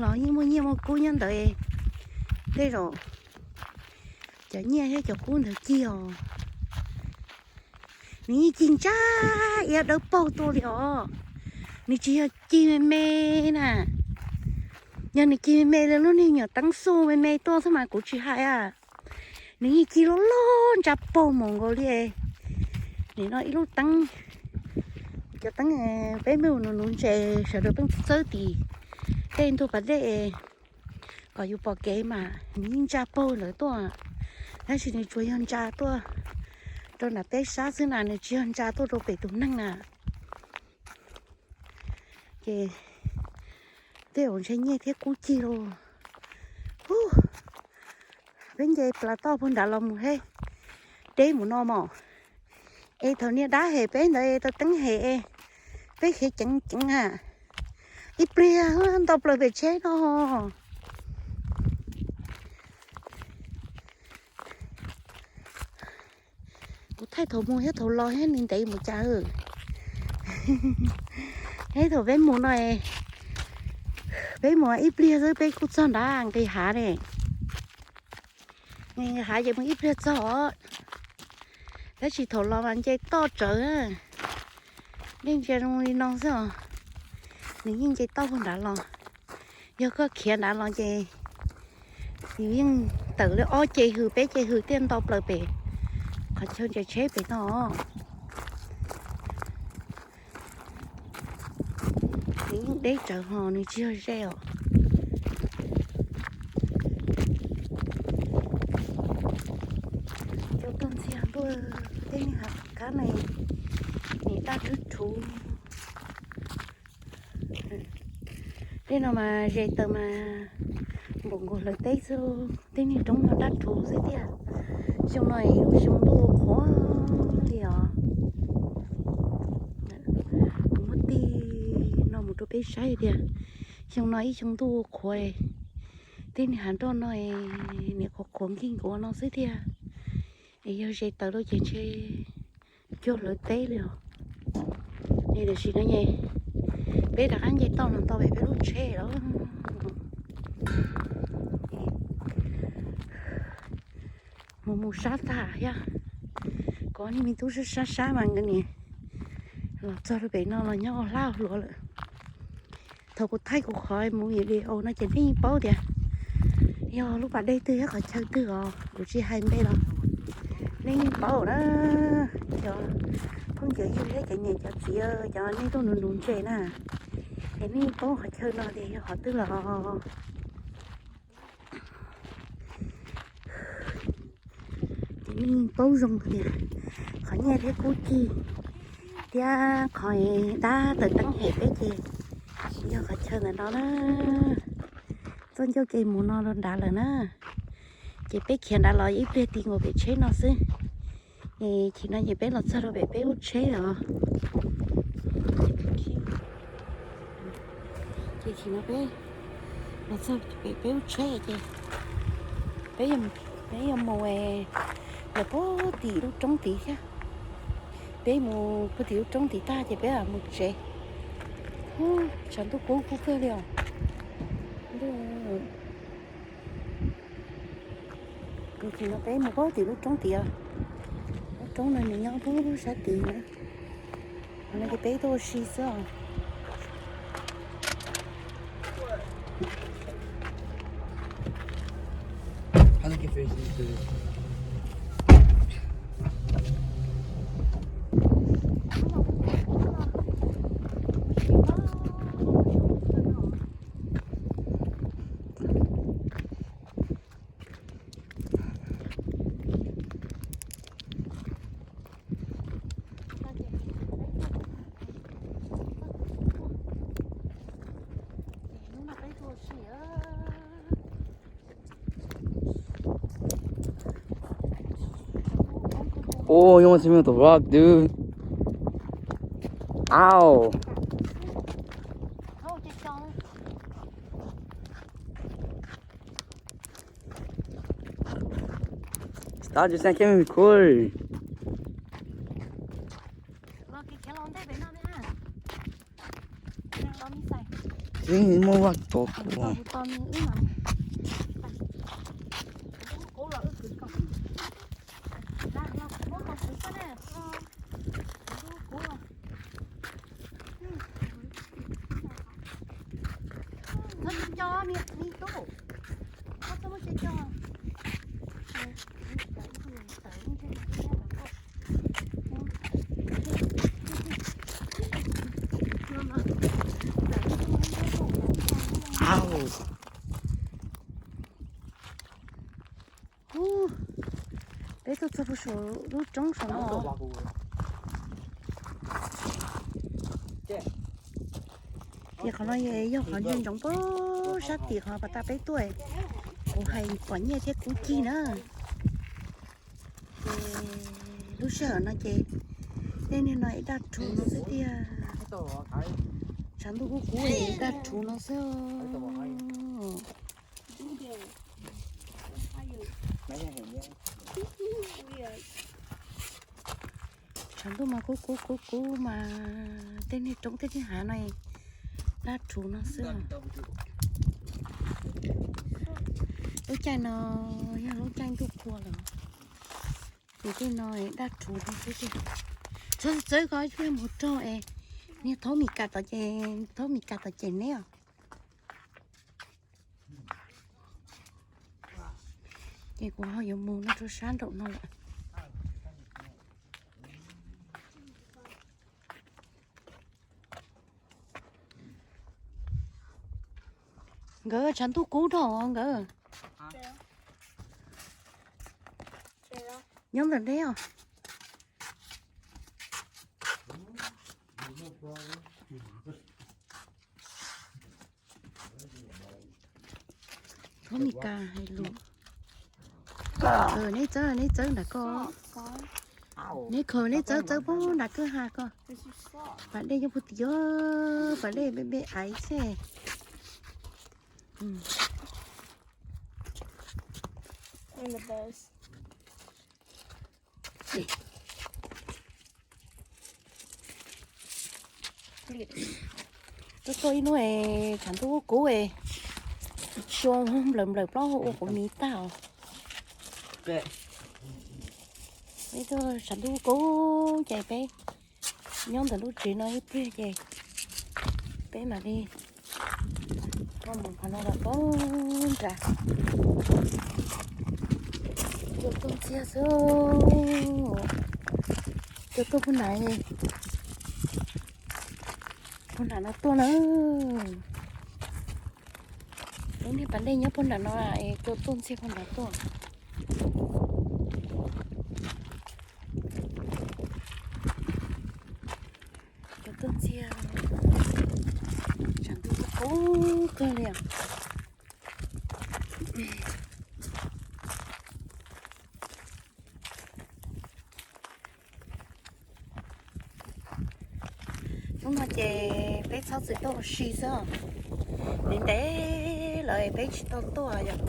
los yeej muaj nyiaj muaj kub nyob ntawd, tej zaum cov nyiaj thiab cov kub ntawd cig os. Nws yeej cig ntsaj iab dawb paug tuaj li os. Nws tsis yog cig me me na. Yog nws cig me me li lub niag nyuam teeb xuj me me tuaj xwb mas kuv tsis hais a. Nws yeej cig loj loj ntsa paug mus nkaus li. Nim no ib lub teeb, cov teeb peb mus nuv nuv ntses sawv daws pheej txawb tim tej ntug pas dej kom yus pom kev mas nws yeej ntsa paug lawm tuaj. Tab sis nws tsuas yog ntsa tuaj rau nram peb sab xwb na, nws tsis yog ntsa tuaj rau pem tus neeg na. Ces tej zaum ntshe nyiaj thiab kub cig lauj. Peb nce plas toj puag nrad los mus thiab, deb mus no mos. Es thaum niag dab hem peb ntawd es taws teeb hem, peb khiav ceev ceev a, ib pliag nto plaws pem tsheb no. Kuv thaij thaum mus thiab thaum los thiab nws ntev mus cas. Thiab thaum peb mus no, peb mus ib pliag xwb peb kuj txog nrad nqis hav ne. Nqis hav ces mus ib pliag txog, tab sis thaum los mas nce toj tsawv. Nej ntsia zoo li no xwb os, nws yeej nce toj puag nrad los. Yog koj khiav nrad los ces yus yeej tawm li ob ce hws peb ce hws thiaj nto plaws pem qhov chaw nres tsheb pem no. Nws yeej deb tsawv ho nws tsis yog ze os. Cov toj ntxiag ntuj, tej niag hav kab ne, nim daj rhuv rhuv. Tej no mas ze taws mas Nkaum nkaus hlawv teb xwb, tej niag roob no dab rhuv xwb tiag. Xyoo no ib lub xyoo ntuj qhuav li os. Kuv muab tig no mus rau peb saib tias xyoo no ib xyoo ntuj qhuav, tej niag hav nroj no niam qhuav qhuav nkig nkuav no xwb tiag. Es yog ze taws lawm ces ntshe cuag hlawv teb li os. Es tam sim no es peb rov qab nce toj no tau pem peb lub tsheb lawm. Mus mus sab tag thiab. Kuv ob niag me tub sab sab mas nkawd niam los txog rau pem no los nyob ua hlab ua hluav lawm. Thaum kuv thaij kuv qhov movie video no ces nej yeej paub tias yog lub pas dej twg thiab qhov chaw twg os, kuv tsis hais npe los nej yeej paub na. Cov phooj ywg thiab cov niam cov txiv, cov nej tuaj nuv nuv ntses na, es nej yeej paub qhov chaw no tias yog qhov twg los. Ces nej yeej paub zoo tias qhov nyiaj thiab kub cig thiab qhov dab taws teeb hem peb ces yog qhov chaw ntawm no na. Txoj ncauj ke mus no rau nrad lawm na. Ces peb khiav nrad los ib pliag ti nkaus pem tsheb no xwb. Es chim no ces peb los txog rau pem peb lub tsheb os. Ces chim no peb los txog pem peb lub tsheb ces peb yuav mus lawm puag tim lub roob tid thiab. Peb mus puag tim lub roob tid tag ces peb mus tsev. Tshav ntuj kub kub kawg li os. Ces chim no peb mus puag tim lub roob tid os. Lub roob no nws nyob puag sab tid na. Qhov no ces peb tuaj ua si xwb os. Oh, you want to see me with the rock, dude? Ow. Stop, just not giving me cord. Tsis muaj vaj tod kuv. Au. Ub, peb tuaj txog puag saum lub roob saum no. Ces qhov no yog qhov ntsoov ntsoov puag sab tim qhov pas tas peb tuaj, kuv hais pom nyiaj thiab kub cig na. Ces lub sij hawm no ces tej niag no ib daj rhuv no xwb tiag. Tshav ntuj kub kub daj rhuv no xwb. Tshav ntuj mas kub kub kub kub mas tej niag roob tej niag hav no daj rhuv no xwb. Lub caij no yog lub caij ntuj qhua lawm. Ces tej no daj rhuv no xwb tiag. Txhob txawb ko ib pliag mus raug es niag thaub Mis Kas tom ces, thaub Mis Kas tom ces neb os. Ces kuv ho yuav mus no rau sab nraum no lawm. Nkawd tshav ntuj kub dhau nkawd. Nyob ntawm deb os. Thoob Mes Kas hais lus. Neb txawb, neb txawb nram ko. Neb khaws neb txawb txawb poob nram kwj ha ko. Pas dej nyob puag tim, pas dej me me aiv xwb. Tuaj tuaj ib hnub es tshav ntuj kub es, sua nplawm nplawm plaub hau ua quav miv tag os. Peb tuaj tshav ntuj kub ces peb nyob ntawm lub tsev no ib pliag ces peb mam li tuaj mus qhov no los poob nrad. Cua tuaj ntxiag xwb. Cua tuaj puag nram, puag nram no tuaj na. Lub niag pas dej nyob puag nram no es cua tuaj ntxiag puag nrad tuaj. Cua tuaj ntxiag, tshav ntuj kub kawg li os. Hnub no ces peb txhob txwm tuaj ua si xwb. Ntev ntev lawm peb tsis tau tuaj yom.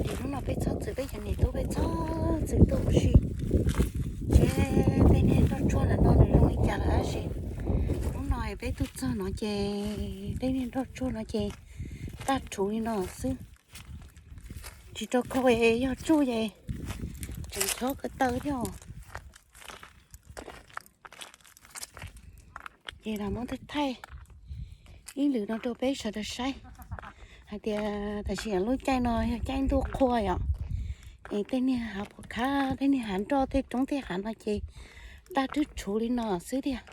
Ces hnub no peb txhob txwm, peb cov niam tub peb txhob txwm tuaj ua si. Seb tej niag nroj tsuag ntawm no nws zoo li cas lawm tab sis hnub no peb tuaj txog no ces tej niag nroj tsuag no ces daj rhuv li no xwb. Tsis rau khau, yog tsuj ces tseem chob ko taw thiab. Ces los muab thaij thaij ib lwm no rau peb sawv daws saib hais tias tam sim lub caij no yog caij ntuj qhua yom, es tej niag hav phuam khab, tej niag hav nroj, tej roob tej hav no ces daj rhuv li no xwb tiag.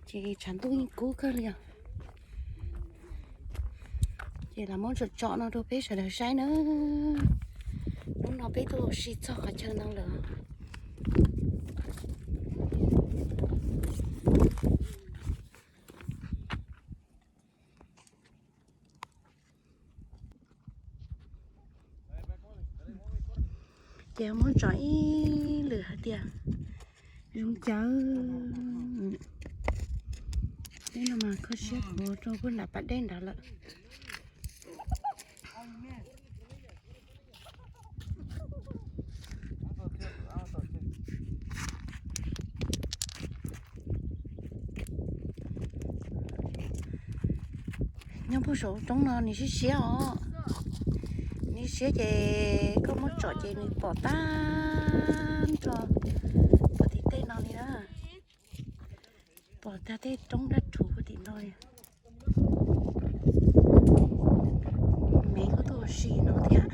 Ces tshav ntuj yeej kub kawg li os. Ces los muab tsom tsom no rau peb sawv daws saib na. Hnub no peb tuaj ua si txog qhov chaw no lawm. Ces muab tsom ib lwm hais tias zoo cas. Teb no mas kho siab puv rau puag nram pas dej nrad lawm. Nyob puag saum roob no nws siab siab os. Nws siab ces koj muab tsom ces nws pom tag nrho puag tim tej no li na. Pom tag tej roob daj rhuv puag tim no li. Mev kuj tuaj ua si no thiab.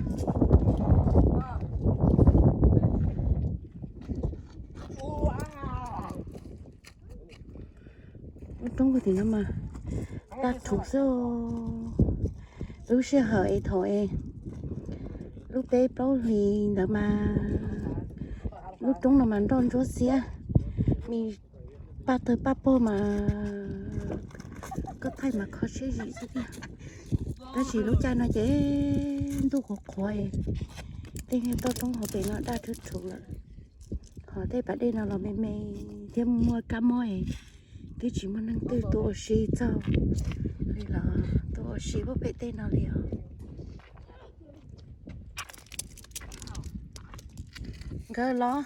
Lub roob puag tim no mas daj rhuv xwb. Lub sij hawm es thaum es lub peb plaub hlis ntawd mas lub roob no mas nroj ntsuab xiab, me paj tawg paj pog mas koj thaij mas kho siab zim xwb tiag. Tab sis lub caij no ces ntuj qhuav qhuav, tej niag toj roob hauv pes no daj rhuv rhuv lawm. Ho tej pas dej no los me me thiab muaj kab mob, twb tsis muaj neeg twg tuaj ua si txog li los tuaj ua si puag pem tej no li os. Nkawd los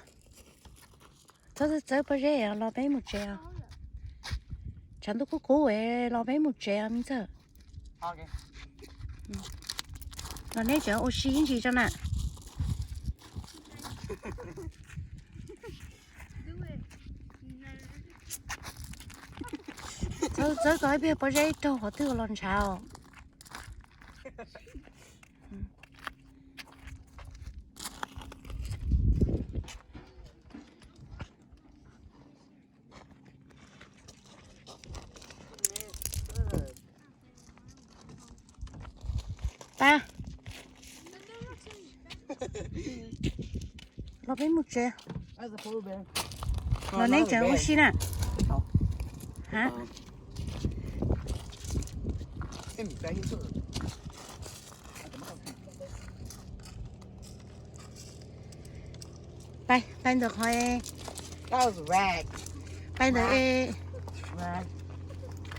txhob txawb pob zeb los peb mus tsev os. Tshav ntuj kub kub los peb mus tsev os me ntxawg. Los neb tseem ua si ib ntsis tso na. Txhob txawb ko ib pliag pob zeb raug qhov twg los ntshav os. Pab, los peb mus tsev. Los neb tseem ua si na. Ha, Pais, pais ntawm qhov, pais ntawm,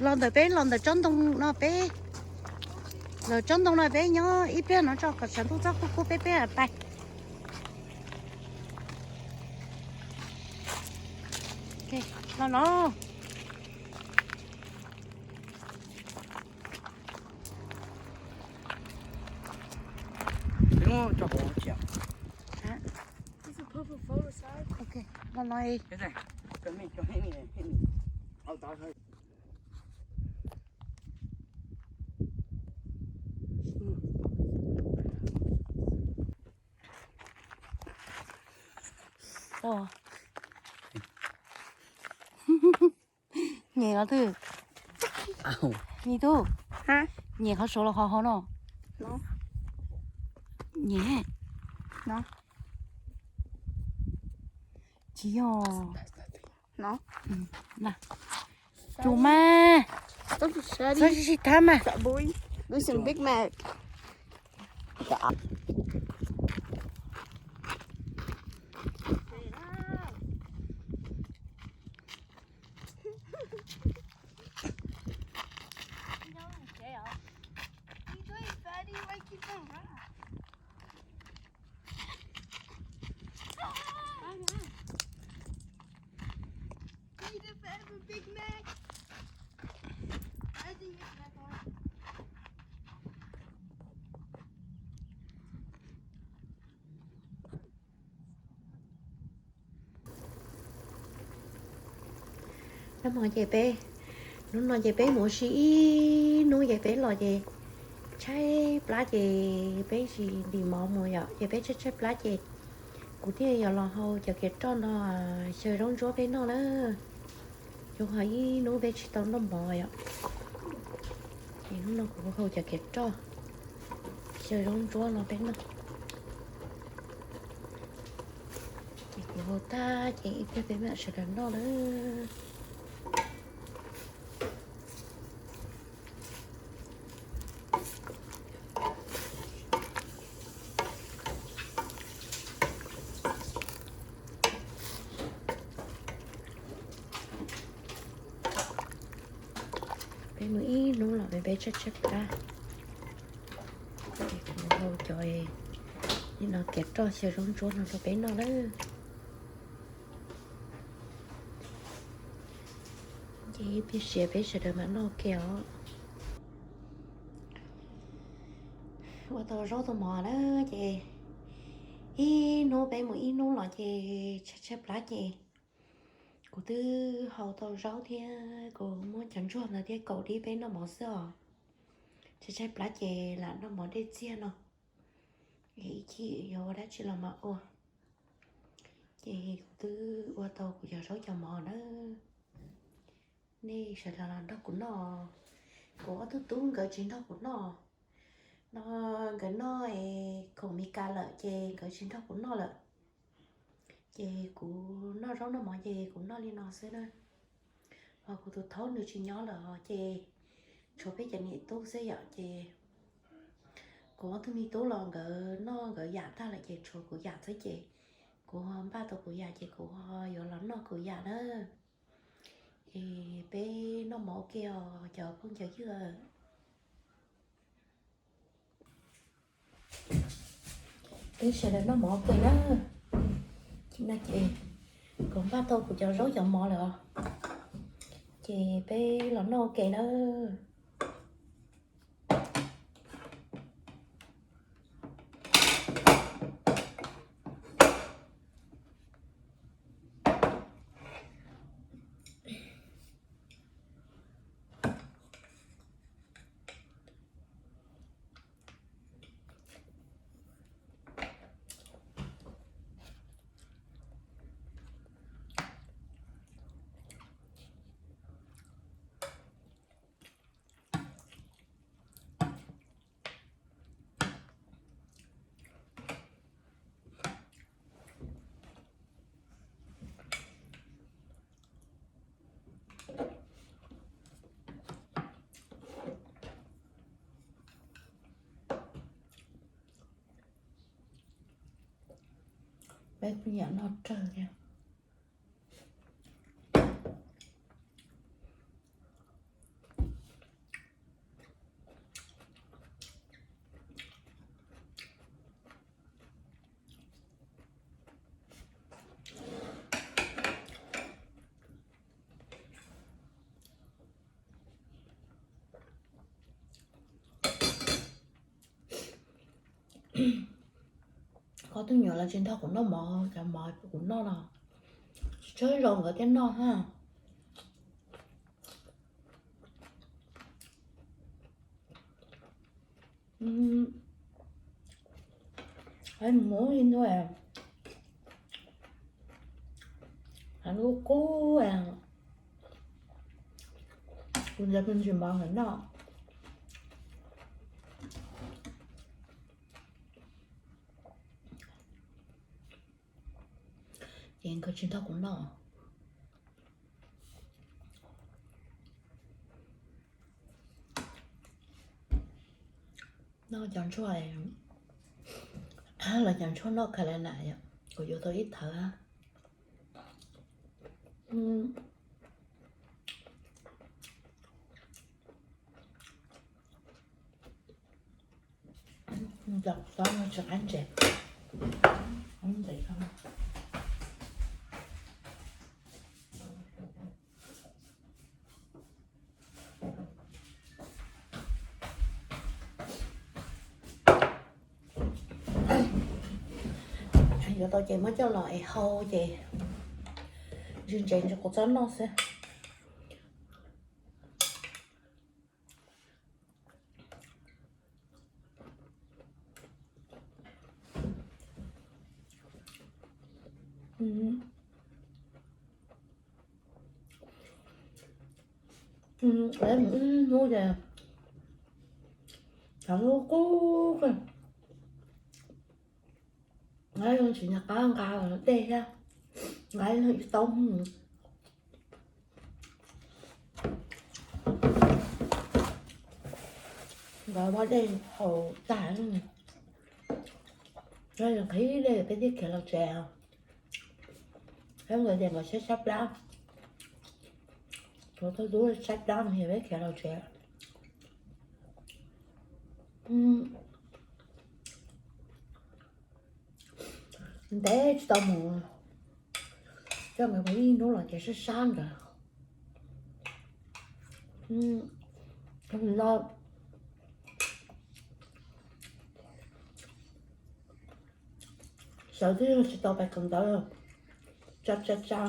los ntawm peb, los ntawm tsob ntoo no peb, los tsob ntoo no peb nyob ib pliag no tso kom tshav ntuj txhob kub kub peb peb pais. Los no. Los no. Nyem qhov twg? Nyiam tub. Nyem qhov saud los qhov hauv no? Nyem. Tsis yog. Tsuas mas. Txhob sib sib thab mas. Noj mov ces peb, hnub no ces peb mus ua si ib hnub ces peb los ces tshaib plab ces peb tsis ntim mov mus yom, ces peb tshaib tshaib plab ces kuv thiaj yuav los hau cov kev roj no xyaw zaub ntsuab peb noj na. Yuav ho ib hnub peb tsis tau noj mov yom, ces hnub no kuv hau cov kev roj xyaw zaub ntsuab no peb noj. Ces kuv hau tag ces ib pliag peb mam sawv daws noj na. Peb mus ib hnub los peb tshaib tshaib plab. Kuv hau cov no kev roj xyaw zaub ntsuab no rau peb noj lawm. Ces ib pliag sia peb sawv daws mam noj ke os. Ua tau zaub tau mov na ces ib hnub peb mus ib hnub los ces tshaib tshaib plab ces kuv twb hau tau zaub thiab kuv muab cov ntsuag ntawd thiab kaum dib peb noj mov xwb os. Tshaib tshaib plab ces lam noj mov dej txiag no, ib chim yuav ua dab tsi los mam ua. Ces kuv twb ua tau kuv cov zaub cov mov na. Nej sawv daws los nrog kuv noj. Kuv ob tug tub nkawd tsis nrog kuv noj. No nkawd noj es khoom Mes Kas lawm ces nkawd tsis nrog kuv noj lawm. Ces kuv noj zaub noj mov ces kuv noj li no xwb na. Ho kuv tus thaub nws tsis nyob lawm ces tshuav peb cov niam tub xwb yom, ces kuv ob tug me tub los nkawd noj nkawd yam tag lawm ces tshuav kuv yam xwb ces kuv npaj tau kuv yam ces kuv yuav los noj kuv yam na. Es peb noj mov ua ke os cov phooj cov ywg. Peb sawv daws noj mov ua ke na. Ces kuv npaj tau kuv cov zaub cov mov lawm os. Ces peb los noj ua ke na. Peb kuj nyiam noj rawg thiab. Koj twb nyuam los tsis nrog kuv noj mov, cov mov kuv noj no tsis tshua zoo nkawd thiaj noj ha. Mus ib hnub, hnub qub, kuv ntxhais me ntsis mov nkawd noj, ces nkawd tsis nrog kuv noj. Noj cov ntsuag, los cov ntsuag noj ka la na, kuv yuav tau ib thawv. Tsis qab ntses, ntses. Yuav tau ces muab coj los es hau ces ntsis ntses ntsis kuv txhob noj xwb. Hnub ces cov hnub qub, nqa tsis nqa, nqa dej thiab, nqa ib toob. Nkawd muab dej haus tag, qhib dej peb thiaj khiav los tsev. Peb nkawd tias nkawd sab sab plab, kuv tub tub sab plab no yog peb khiav los tsev. Ntev tsis tau mus, coj nkawd mus ib hnub los ces sab sab nkawd. No sawv twb tsis tau pais kawm ntawv, tsa tsa tsa.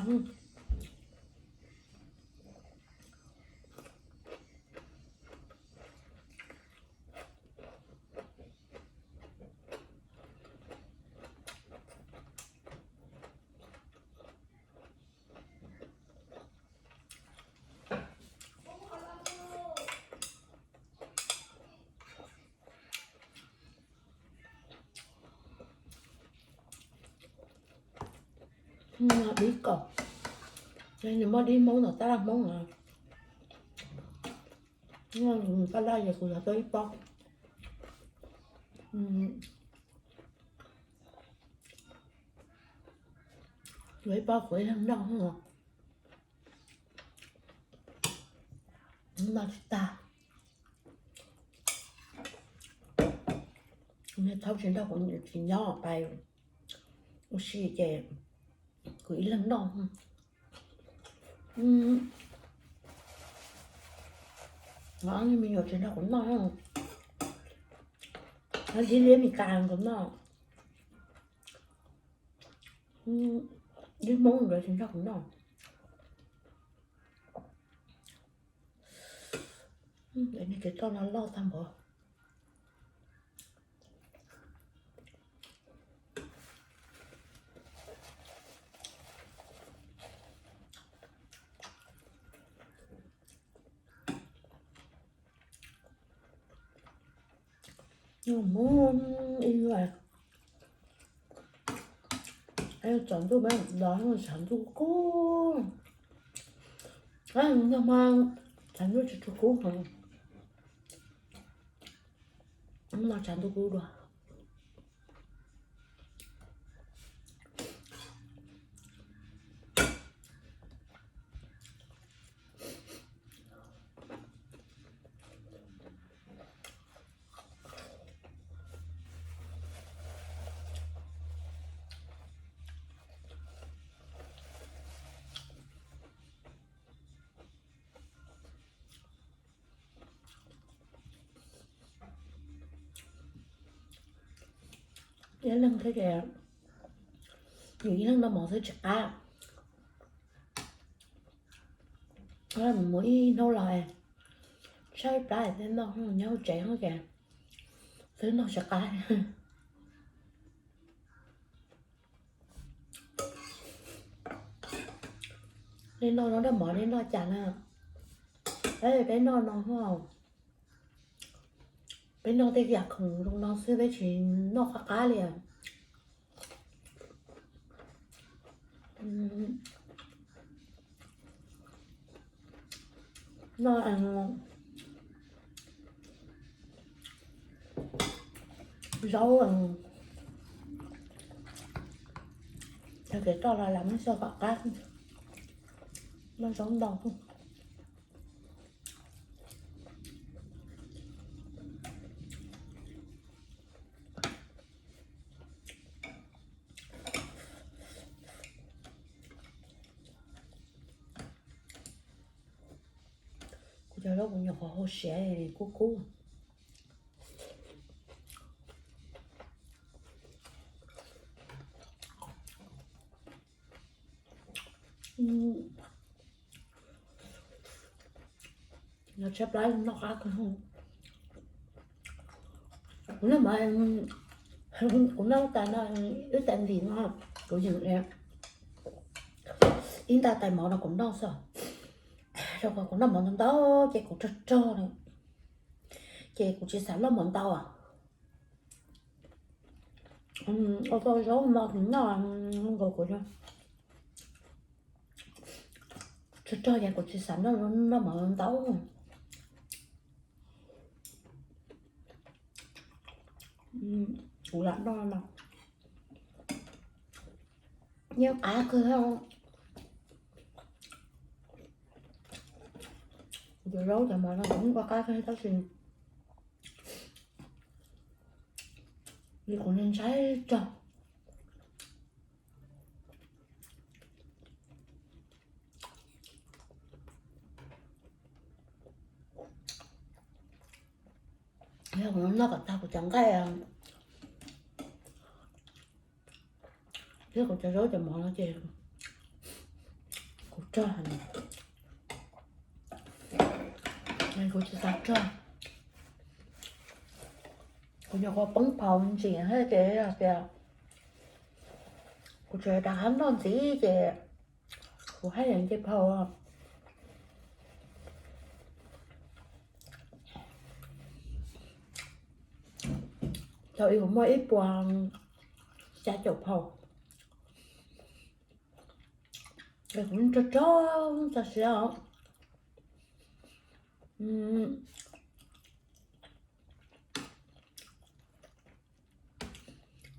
Dib kaum, nws muaj dib Hmoob ntawm tab laj Hmoob no. Tab laj ces kuv yog tau ib pob. Yuav ib pob kuv ib leeg noj, noj tsis tag. Niag thaub tsis nrog kuv tsis nyob pais ua si ces kuv ib leeg noj. Me nyuam tsis nrog kuv noj, dib liab Mes Kas nkawd noj, dib Hmoob nkawd tsis nrog kuv noj. Kev toj no loj tag npaum. Mus ib nyuag, tsaus ntuj mas los tshav ntuj kub, nag hmo tshav ntuj tsis tshua kub heev, no tshav ntuj kub dua. Ib leeg thiab ces, yus ib leeg noj mov xwb tsis qab. Mus ib hnub los tshaib plab thiab noj nyob hauv tsev no ces xwb noj tsis qab. Nej noj no noj mov nej noj cas na? Peb noj no, peb noj tej yam khoom zoo no xwb, peb tsis noj qab qab li. Noj zaub, tag kev toj los lam muab xyaw kom qab, noj zaub ntau. Kuv cov zaub kuv nyuam qhuav hau siav kub kub. Tshaib plab noj qab kawg. Kuv noj mov, kuv noj tas no, wb tas ntim no, kuv yeem ib nta tais mov no kuv noj xwb. Rau qhov kuv noj mov ntau ntau ces kuv rog rog, ces kuv tsis xav noj mov ntau. Ua tau zaub no kuv noj nkaus kuv rog rog ces kuv tsis xav noj mov ntau. Kuv lam noj no, yeej qab kawg. Kuv cov zaub cov mov no kuv yeej ua qab kawg tab sis kuv ntshai ntshai rog. Yog kuv noj kom tag kuv cov nqaij thiab kuv cov zaub cov mov no ces kuv rog, kuv tsis xav rog. Kuv nyuam qhuav poob phau ntsis thiab ces yog tias kuv tseem rov qab noj ntxiv ces kuv haj yam nce phau. Thaum ub kuv muaj ib puas xya caum phau, kuv rog rog txog siav os.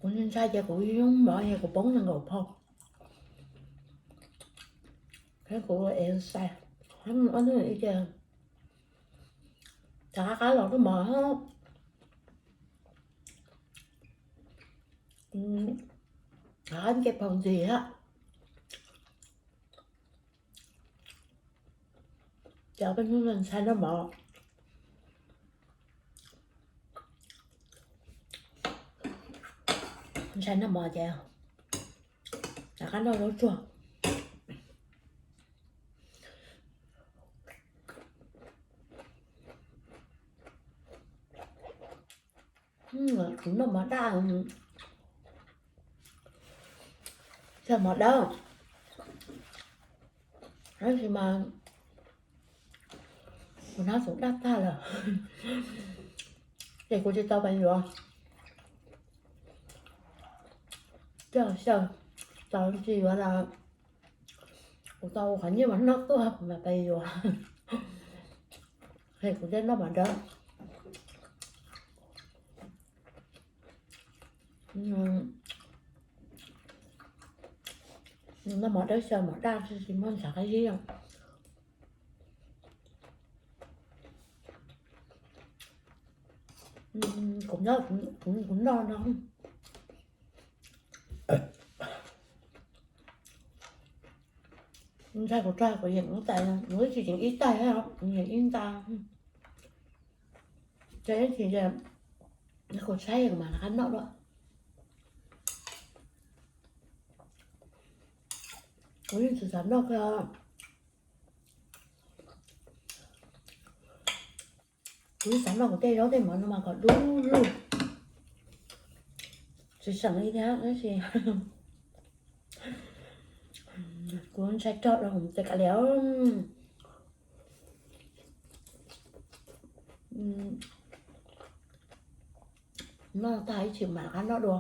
Kuv ntshai ces kuv yeej mov es kuv poob nees nkaum phau. Thiab kuv exercise, ob hnub ib ce, rov qab qab los noj mov, rov qab nce phau ntxiv thiab. Ces peb hnub no ntshai noj mov, ntshai noj mov ces rov qab noj zaub tsuag. Kuv noj mov daj, xyaw mov dawb, tab sis mas kuv hnab xoom daj tag lawm, ces kuv tsis tau pais yuav. Coj xyaw, tau tsis yuav los kuv tau qhov nyiaj mas noj tuaj kuv mam pais yuav. Es kuv thiaj noj mov dawb. Noj mov dawb xyaw mov daj tsis muaj ntshav qab zib. Kuv nyob, kuv noj no, ntshai kuv rog kuv yeem ib tais, kuv tsis yeem ib tais, yeem ib nta. Ces ib chim ces kuv saib kuv mam rov qab noj dua. Kuv yeej tsis xav noj kiag. Kuv yeej xav noj kuv tej zaub tej mov no mas kom dub lug, tsis seem li thiab tab sis kuv ntshai rog rau ces kav liam. Noj tag ib chim mam rov qab noj dua.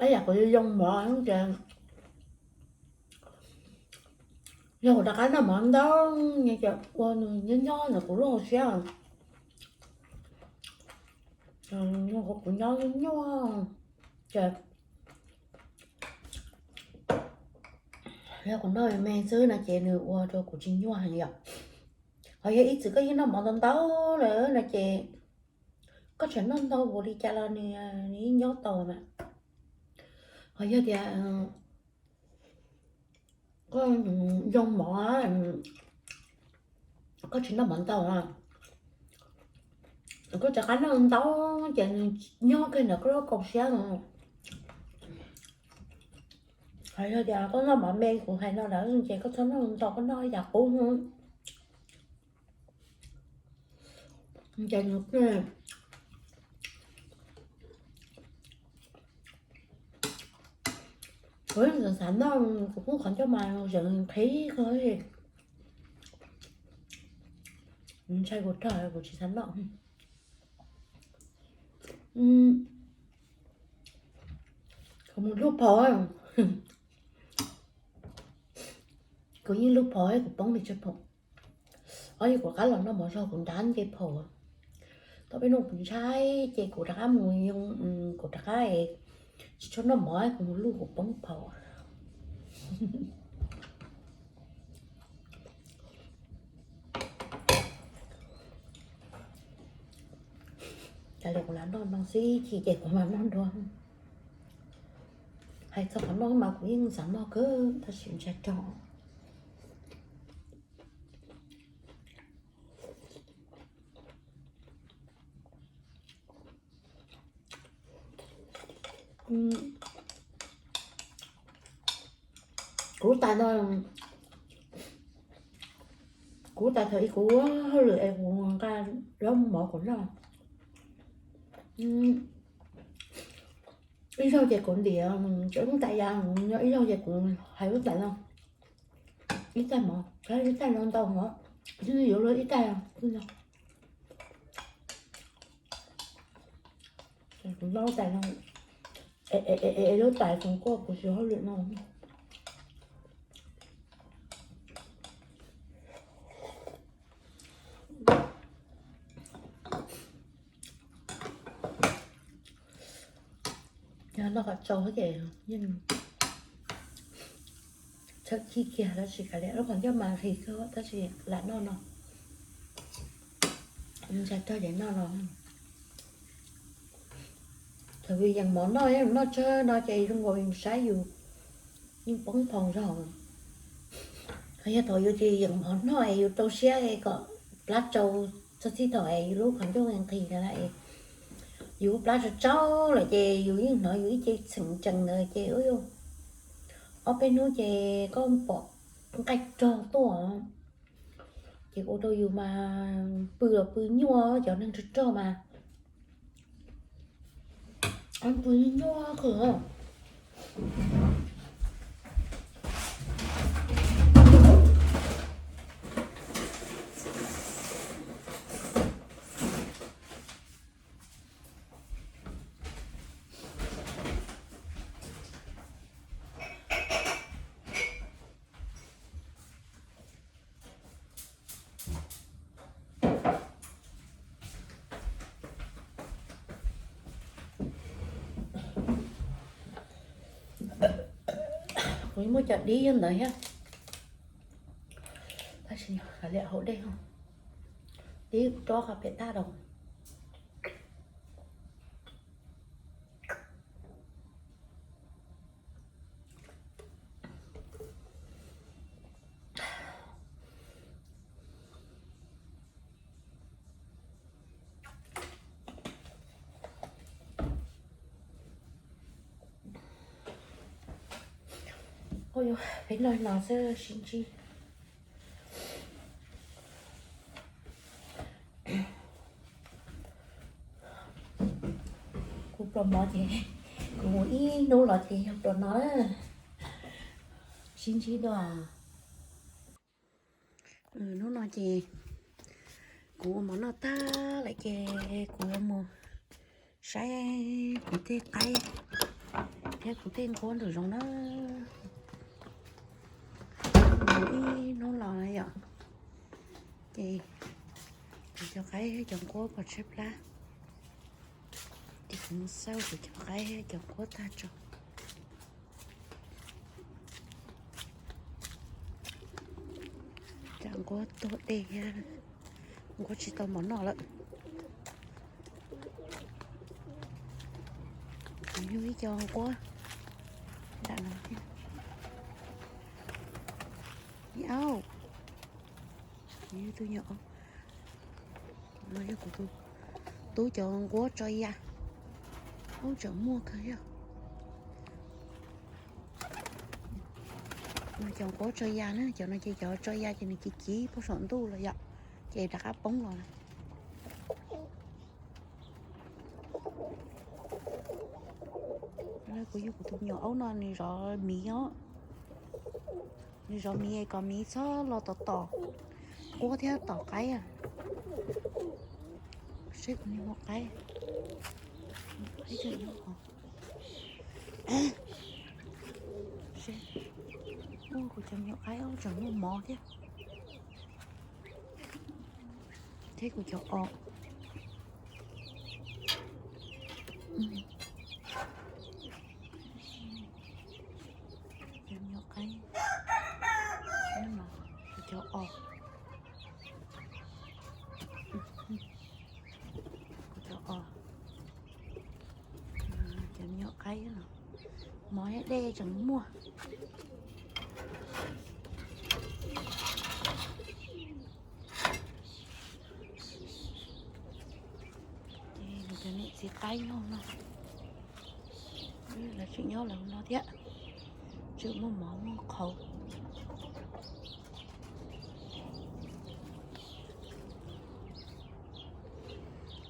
Ib yam kuv zoo mov ces yog kuv rov qab noj mov ntau, ces ua nws nyob nyob ntawm kuv lub hauv siab. Kuv nyob nyuaj ces yog kuv noj me xwb no ces nws ua rau kuv tsis nyuaj heev yom. Ho yog ib txwm koj yeej noj mov ntau ntau lawm no ces koj tseem noj ntau npaum li cas los nws yeej nyob tau mas. Ho yog tias koj zoo mov, koj tsis noj mov ntau, koj rov qab noj ntau ces nws nyob kiag ntawm koj lub kaum siab no. Ho yog tias koj noj mov me kuv hais no lawm ces koj txhob noj ntau, koj noj yam qub. Ces nws, kuv yeej xav noj, kuv poob qhov ncauj mas zeem nqhis kawg li. Ntshai kuv rog kuv tsis xav noj. Kuv mus lug phom, kuv yeej lug phom, kuv poob pes tsawg phom. Ob, yog kuv rov qab los noj mov zog kuv nrab nce phom. Tau peb hnub kuv ntshai ces kuv rov qab mus, kuv rov qab, tsis tshua noj mov, kuv mus lug kuv poob phom. Cas li kuv lam noj no xwb, chim ces kuv mam noj dua. Hais txog qhov noj mas kuv yeej xav noj kawg tab sis ntshai rog. Kuv tas no, kuv tas thaum ub kuv hauj lwm es kuv nqa zaub mov kuv noj. Ib zaug ces kuv ntiav cov lub tais ya, ib zaug ces kuv hais lub tais no, ib tais mov, ib tais no ntau mov, yuav luag ib tais no. Kuv noj tais no, es lub tais tseem kuaj kuv tsis hauj lwm no. Yog noj kom tsau ces yeej txhawb chim kiag tab sis kav liam, lub qhov ncauj mas nqhis kawg tab sis lam noj no. Ntshai rog ces noj no. Thaum yus yeem mov noj, noj tsawg no ces zoo nkaus yus saib yus yeej poob phom zog. Yog thaum yus tsis yeem mov noj es yus rau siab kom plab tsau txog txij thaum es yus lub qhov ncauj nqhis na, yus lub plab tsau tsau lawm ces yus yeej hnov yus ib ce txheem tsees ntawd ces ob peb hnub ces koj pom nqaij rog tuaj. Ces ua rau yus mas pw los pw nyuaj, cov neeg rog rog mas pw nyuaj kawg. Kuv muaj cov dib ntawd thiab, tab sis kav liam haus dej, dib rov qab pem tag rau. Peb noj no xwb sib ntsib. Kuv pluas mov ces kuv mus ib hnub los ces yog pluas no na. Sib ntsib dua. Hnub no ces kuv ua mov noj tag lawm ces kuv yuav mus saib kuv tej qaib thiab kuv tej nquab nraum zoov na. Mus ib hnub los yom, ces kuv cov qaib cov nquab pom tshaib plab, ces kuv mus xauj kuv cov qaib cov nquab tag tso. Cov nquab tuag dej thiab, nquab tsis tau mov noj lawm. Kuv yug ib co nquab nram no thiab. Ib auj, kuv yug tus nyuam aub. No yog kuv tus tub cov nquab tso ya, aub tseem muaj kawg yog. No cov nquab tso ya na, cov no ces cov tso ya ces nws kiv kiv puag saum ntuj los yom, ces rov qab poob los lawm. Kuv yug kuv tus nyuam aub no nws zov miv os. Nws zov miv kom miv txhob los tom tom nquab thiab tom qaib. Seb kuv niag muaj qaib, qaib tseem nyob hov. Seb, kuv cov nyuam qaib tseem muaj mov thiab. Thiab kuv cov os, cov nyuam qaib, kuv cov os, kuv cov os, cov nyuam qaib no, mov thiab dej tseem muaj. Ces kuv cov niam txiv qaib no no, lawv tseem nyob lawv no thiab, tseem muaj mov muaj qhauv.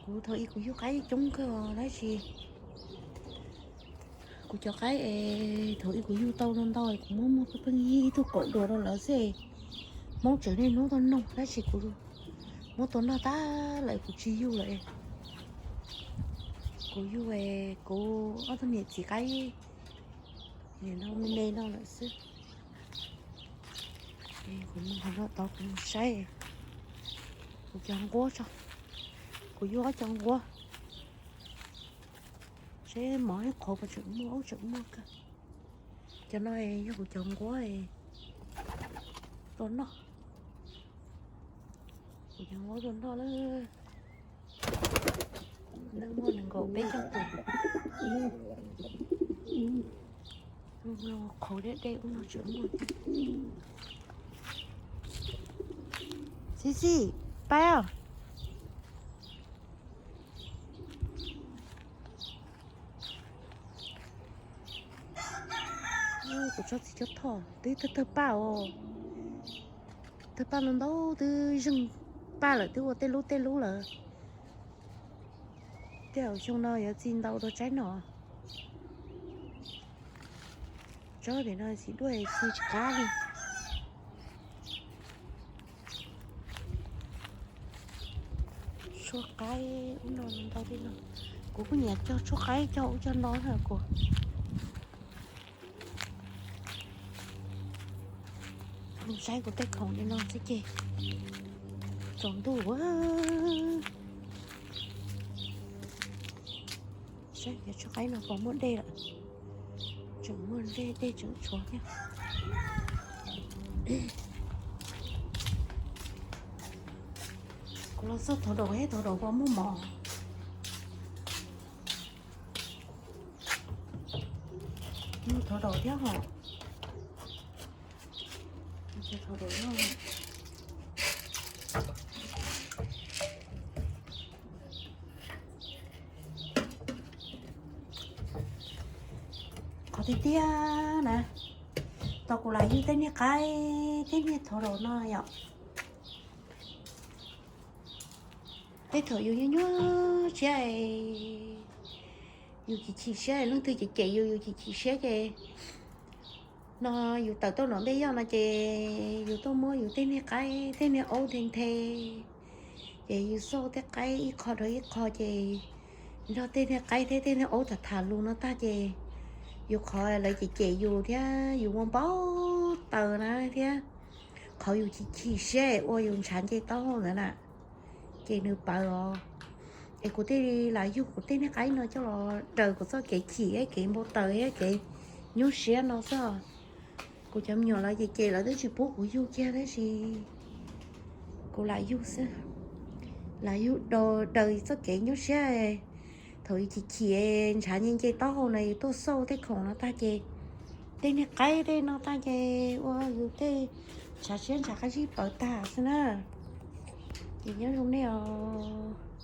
Kuv thaum ub kuv yug qaib coob kawg tab sis kuv cov qaib es thaum ub kuv yug tau ntau ntau kuv muab muag pheej pheej ib tug kaum dua rau lawv xwb. Hmoob tseem niaj hnub tau noog tab sis kuv muab tua noj tag lawm kuv tsis yug lawm. Kuv yug kuv ob tug niam txiv qaib nim no me me no lawm xwb. Kuv mus hauv no tod kuv mus saib kuv cov nquab tso. Kuv yug ob cov nquab seb mov ib qhov puas tseem muaj, ub tseem muaj kawg. Cov no yog kuv cov nquab tua noj. Kuv cov nquab tua noj lawm. Neeg muaj nees nkaum peb caug tus. Qhauv deb deb ub no tseem muaj. Xib xib, pab. Kuv tsob txiv cuab thoj twb tawg tawg paj os. Tawg paj ntau ntau twb zeeg paj lawm twb ua tej lub tej lub lawm. Tej zaum xyoo no yuav txi ntau dua tsaib no. Tsob pem no txiv duaj txi tsis qab li. Tshuaj qaib ub no ntau li no. Kuv kuj nyiam cog tshuaj qaib cog ub cog no na kuv. Mus saib kuv tej khoom li no xwb ces tsaus ntuj. Saib cov tshuaj qaib no puas muaj dej lawm. Tseem muaj dej, dej tseem tshuav thiab. Kuv los xauj thov daum, thov daum puas muaj mov. Muaj thov daum thiab hos. Qhov tiag tiag na, Tau kuv lam yug tej niag qaib tej niag thov los no yom. Tej thaum yus nyuaj nyuaj siab, yus chim chim siab, leej twg cem cem yus, yus chim chim siab ces no yus tawm tuaj nram npej yoj no ces yus tuaj muab yus tej niag qaib tej niag aub nthe nthe, ces yus xauj tej qaib ib qho rau ib qho ces nrog tej niag qaib thiab tej niag aub tham tham lus no tag ces yus qhov lawv cem cem yus thiab yus ua npau taws na thiab qhov yus chim chim siab ua yus ntshav nce taub hau ntawd na, ces nws pawv os. Es kuv thiaj li lam yug kuv tej niag qaib no coj los daws kuv txoj kev chim thiab kev npau taws thiab kev nyuaj siab no xwb. Kuv cov me nyuam lawv cem cem lawv twb tsis pub kuv yug kiag tab sis kuv lam yug xwb, lam yug daws txoj kev nyuaj siab. Thaum yus chim chim ntshav nce nce taub hau no yus tuaj xauj tej khoom no tag ces tej niag qaib tej no tag ces ua yus tej ntshav siab ntshav qab zib pawv tag xwb na. Ces nyob zoo nej os.